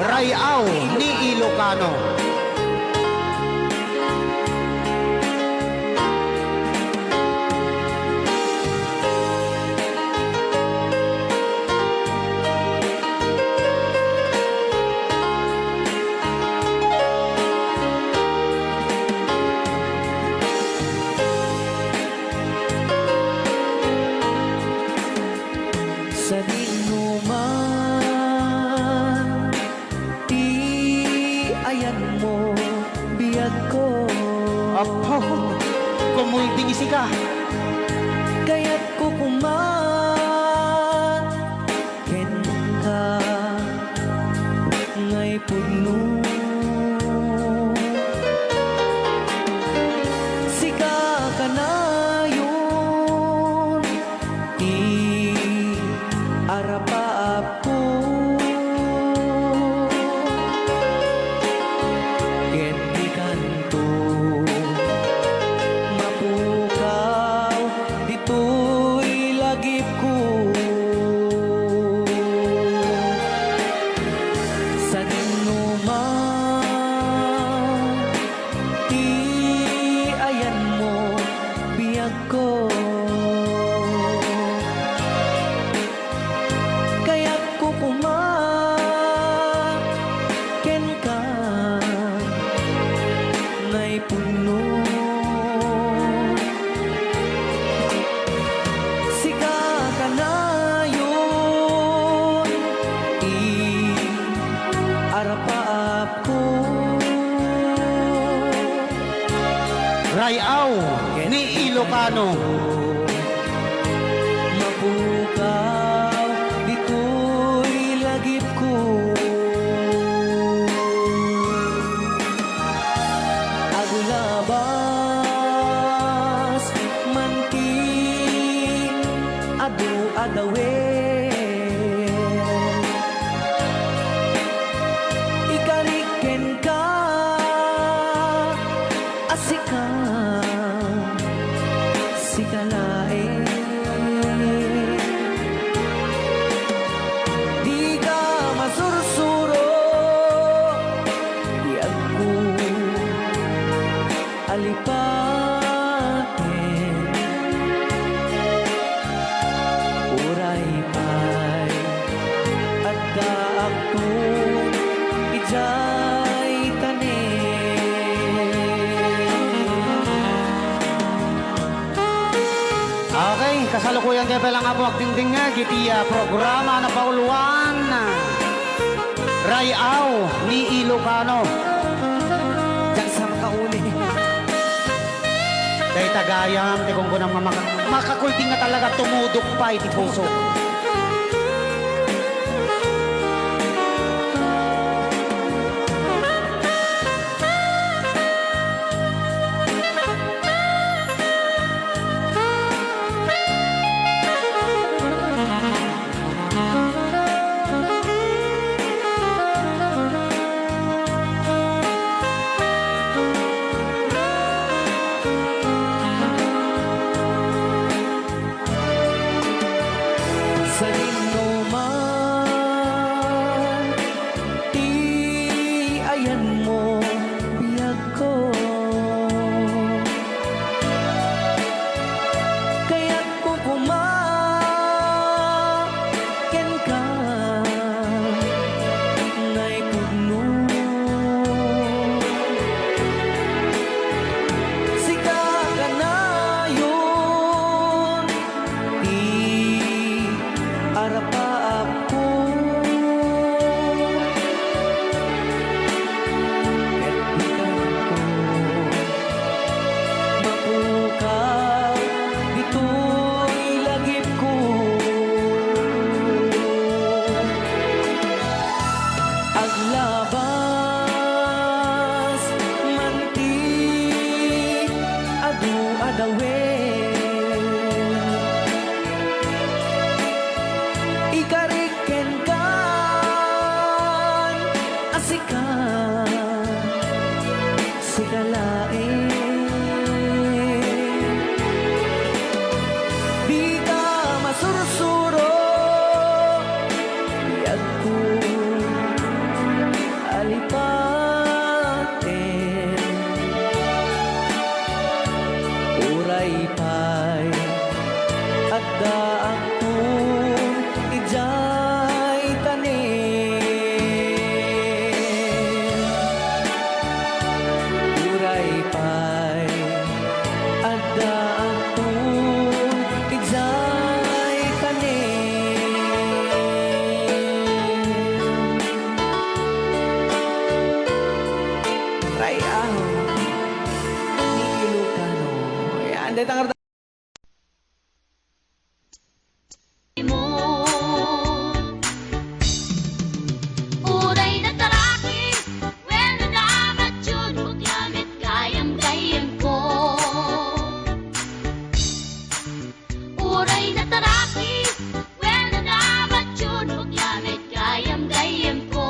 Ray-aw ni Ilocano. Sadino man ti ayanmo, biagko. Apo, kumulding isika. Kayatko koma kenka, ngay pudno. Sika kanayon ti arapaapko. Ket dikanto mapukaw ditoy lagipko. Sadino man ti ayanmo, biagko. Kayatko koma kenka, ngay pudno. Sika kanayon ti arapaapko. Ray-aw ni Ilocano. Mapukaw ditoy lagipko. Aglabas man ti adu-adawen. Ikarik kenka a sika, sika laeng. Dika masursuro, biagko, alipaten. Uray pay addaakto idiay tanem. Okay, kasalukuyan tayo pala nga po agdingdingag iti, ah, programa napauluan, ah, Ray-aw ni Ilocano. Diyan sa makauli. Dayta gayam ti kunkunam nga maka-, makakulding nga talaga tumudok pay ti puso. Sadino man ti ayanmo, biagko. Kayatko koma kenka, ngay pudno. Sika kanayon ti arapaapko. Ket dikanto mapukaw ditoy lagipko. Aglabas man ti adu-adawen. Ikarik kenka a sika, sika laeng. Dika masursuro, Pay, addaakon idiay tanem. Uray pay, addaakon idiay tanem. Ray-aw ni Ilocano. Ayan, dayta nga Uray nataraki, wenno namatyon, buklamit gayam gayyemko. Uray nataraki, wenno namatyon, buklamit gayam gayyemko.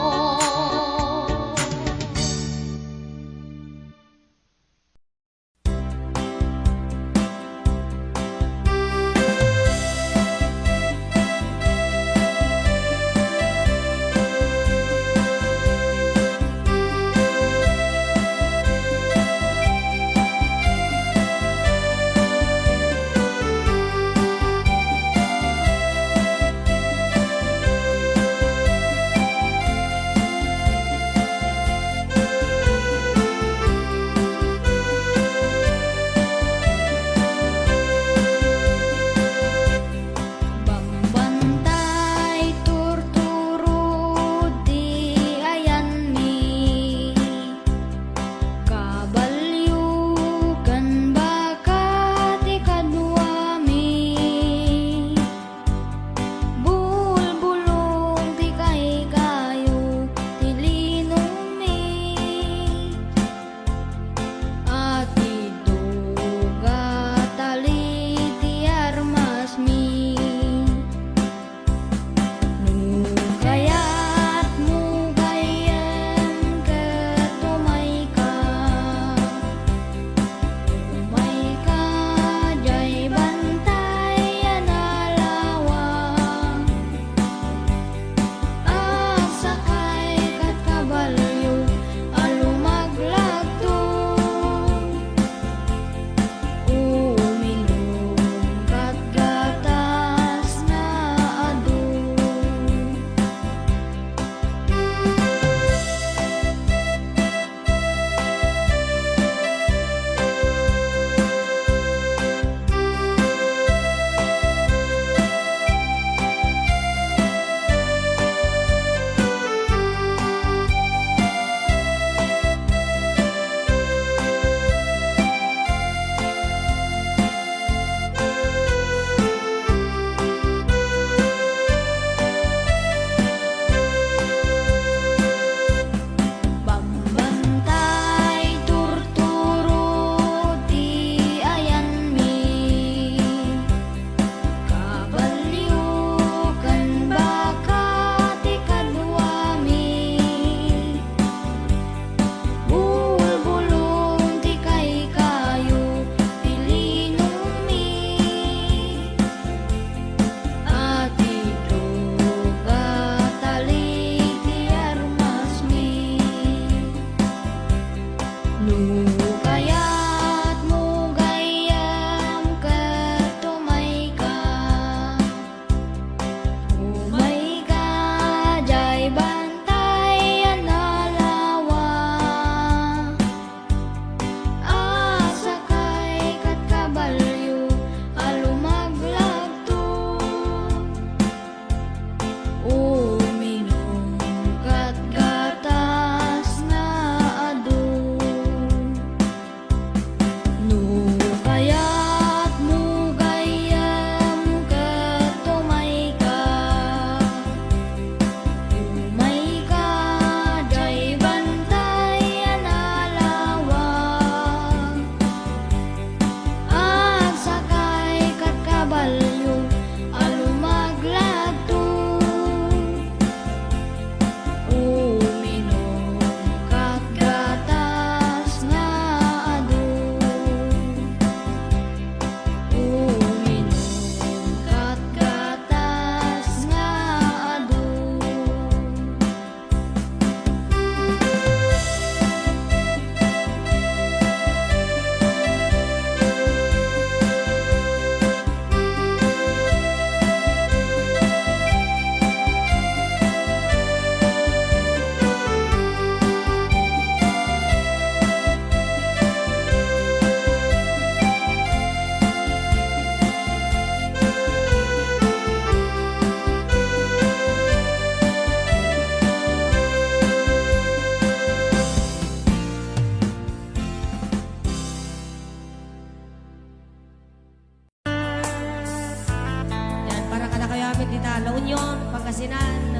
Met ita La Union, Pangasinan,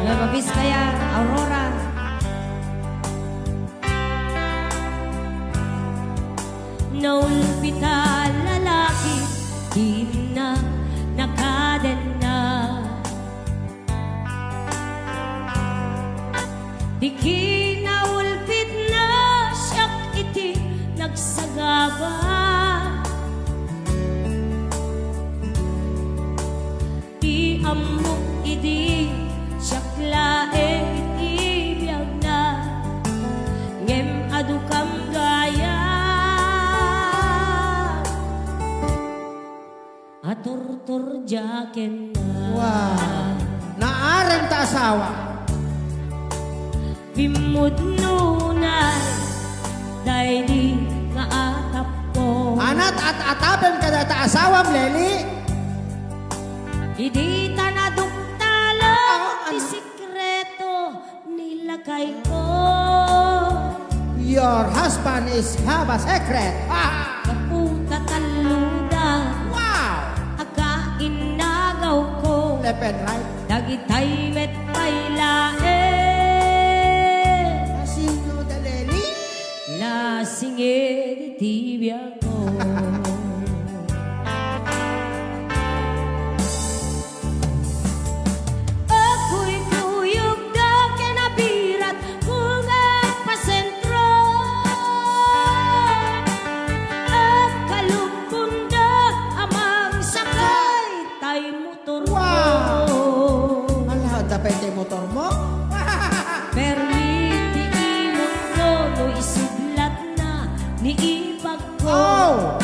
Nueva Vizcaya, Aurora. Naulpit a lalaki, dinna nakadenna. Di kinaulpitna siak iti nagsagaba. Ti ammok idi siak laeng iti biagna, ngem adu kam gayam. Aturturdia kenna. Wow. Naarem ta asawa. Pimmudnonay daydi nga atapko. Anat at atapem kadata asawam, Leli? Idi ta naduktalan ti sikreto ni lakayko. Your husband is have a secret. Ah! Gapu ta talluda. Wow! Againnagawko. Left and right. Dagitay met pay laeng. Sino da, Leli? Lasingen iti biagko. Agkuykuyogda ken abirat, kung agpasentro. Agkalubbonda a mangsakay tay motorko. Wow! Ala, adda pay tay motormo? Permi ti imotko no isublatna ni ipagko. Oh!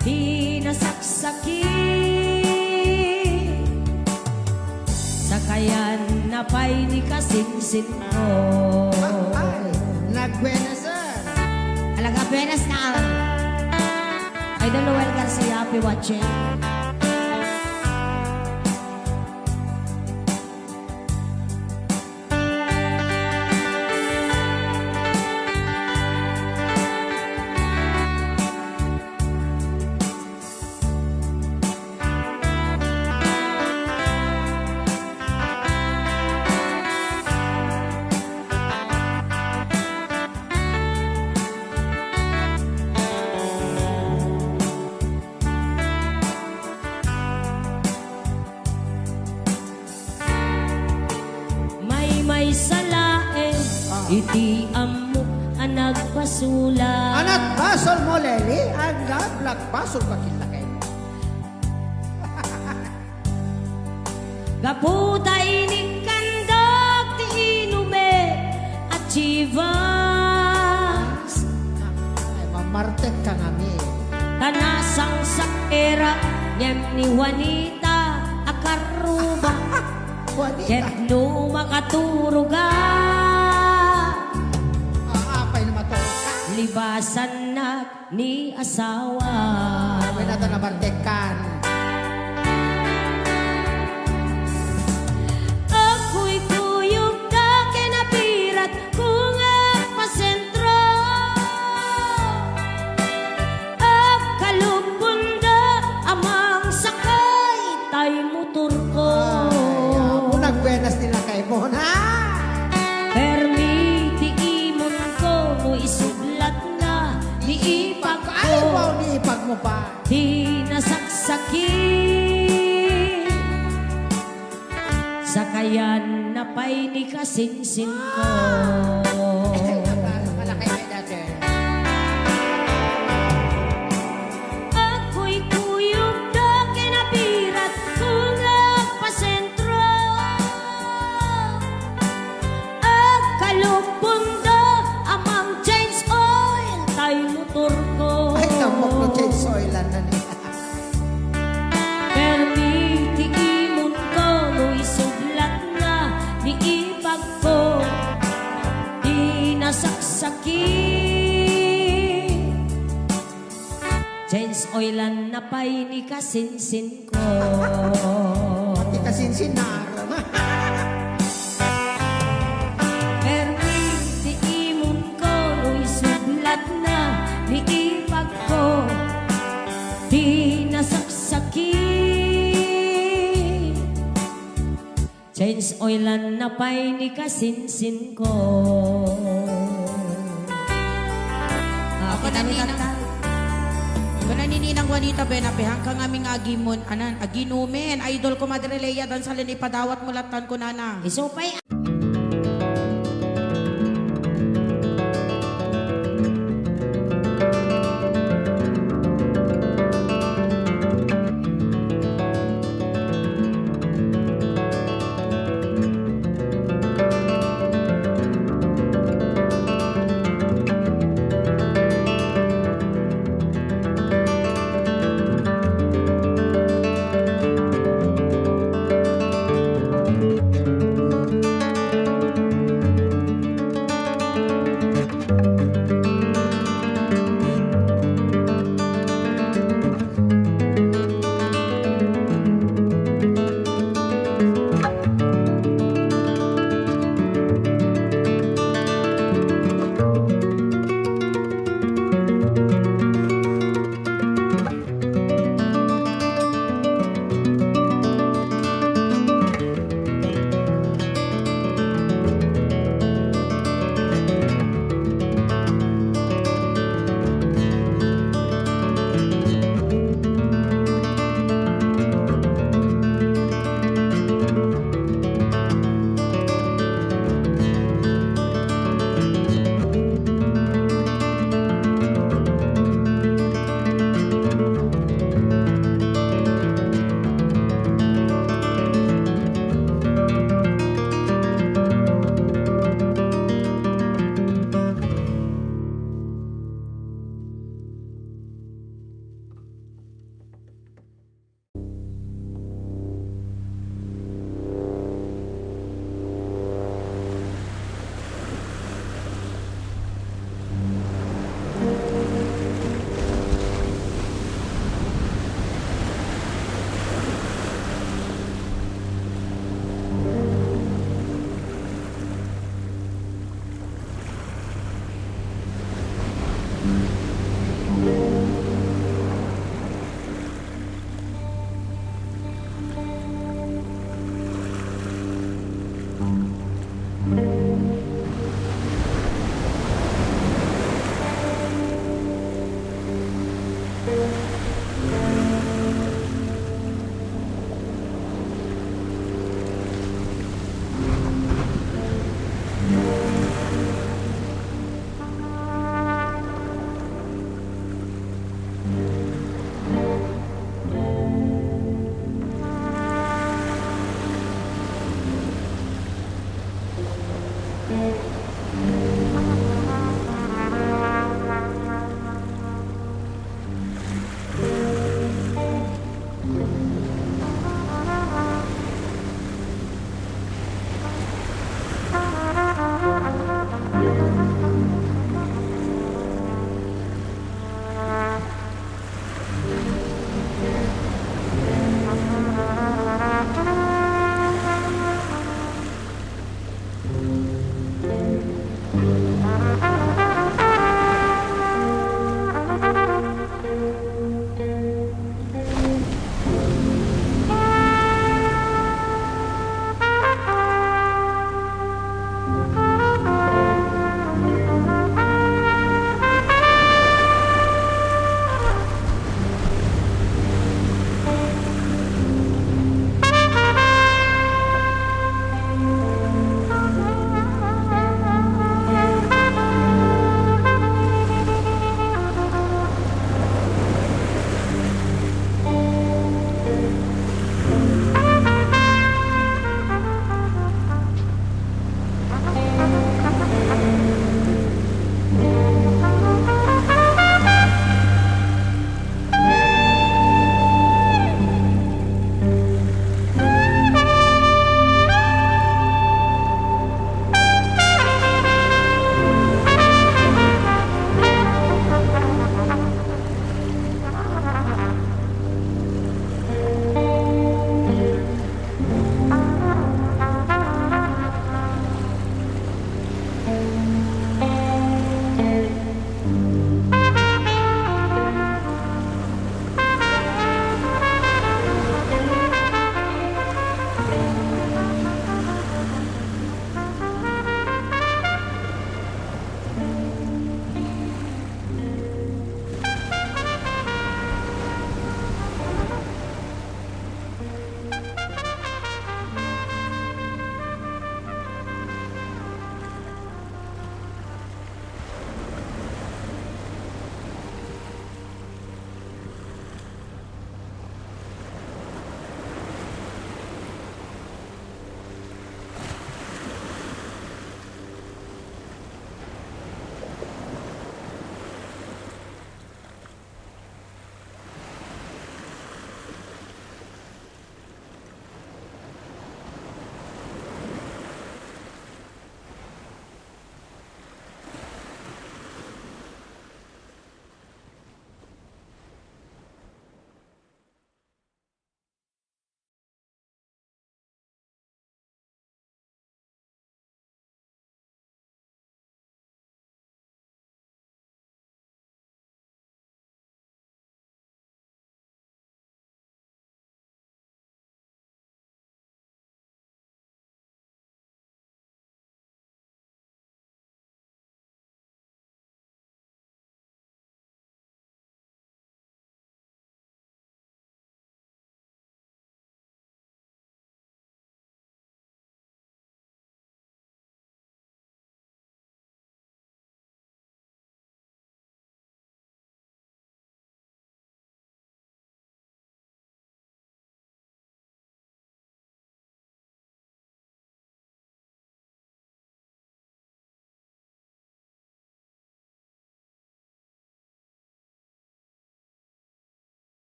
Ti nasaksakit. Sakayanna pay ni kasinsinko. Ay, nagbuenas, sir. Talaga, buenas na. Idol Noel Garcia, happy watching. Maymaysa laeng, ah, iti ammok a nagbasolak. Anat basolmo, Leli? Ag-, nagbasol ka ken lakaymo. Gapu ta inikkandok ti inumek a Chivas. Ay, mamartekka ngamin. Ta nasangsakerak ngem ni Juanita a karruba. Juanita. Ket no makaturoga. Ah, apay no maturog ka? Libasannak ni asawa. Apay na ta nabartekkan. Agkuykuyogda ken abirat, kung agpasentro. Agkalubbonda a mangsakay tay motorko. Ay, apo, nagbuenas ti lakaymo, na? Permi ti imonko no isublatna ni ipagko. Ay, wow, ni ipagmo pa. Ti nasaksakit. Sakayanna pay ni kasinsinko. Ay, naparas pala kay May Dati. Agkuykuyogda ken abirat, kung agpasentro. Agkalubbonda a mang-change oil tay motorko. Ay, ammok no change oil-anna ni. Permi ti imonko no isublatna ni ipagko ti nasaksakit. Change oil-anna pay ni kasinsinko. Ti kasinsin, naaram. Permi ti imonko no isublatna ni ipagko ti nasaksakit. Oylan na pay ni kasinsinko. Ah, Ako na, Ninang. Ako na, Ninang Juanita, ben, apehan ka nga aming agimon, anan, aginumen. Idol ko, Madre Lea, dan sa lin ipadawat mo latan ko, nana. Isu pay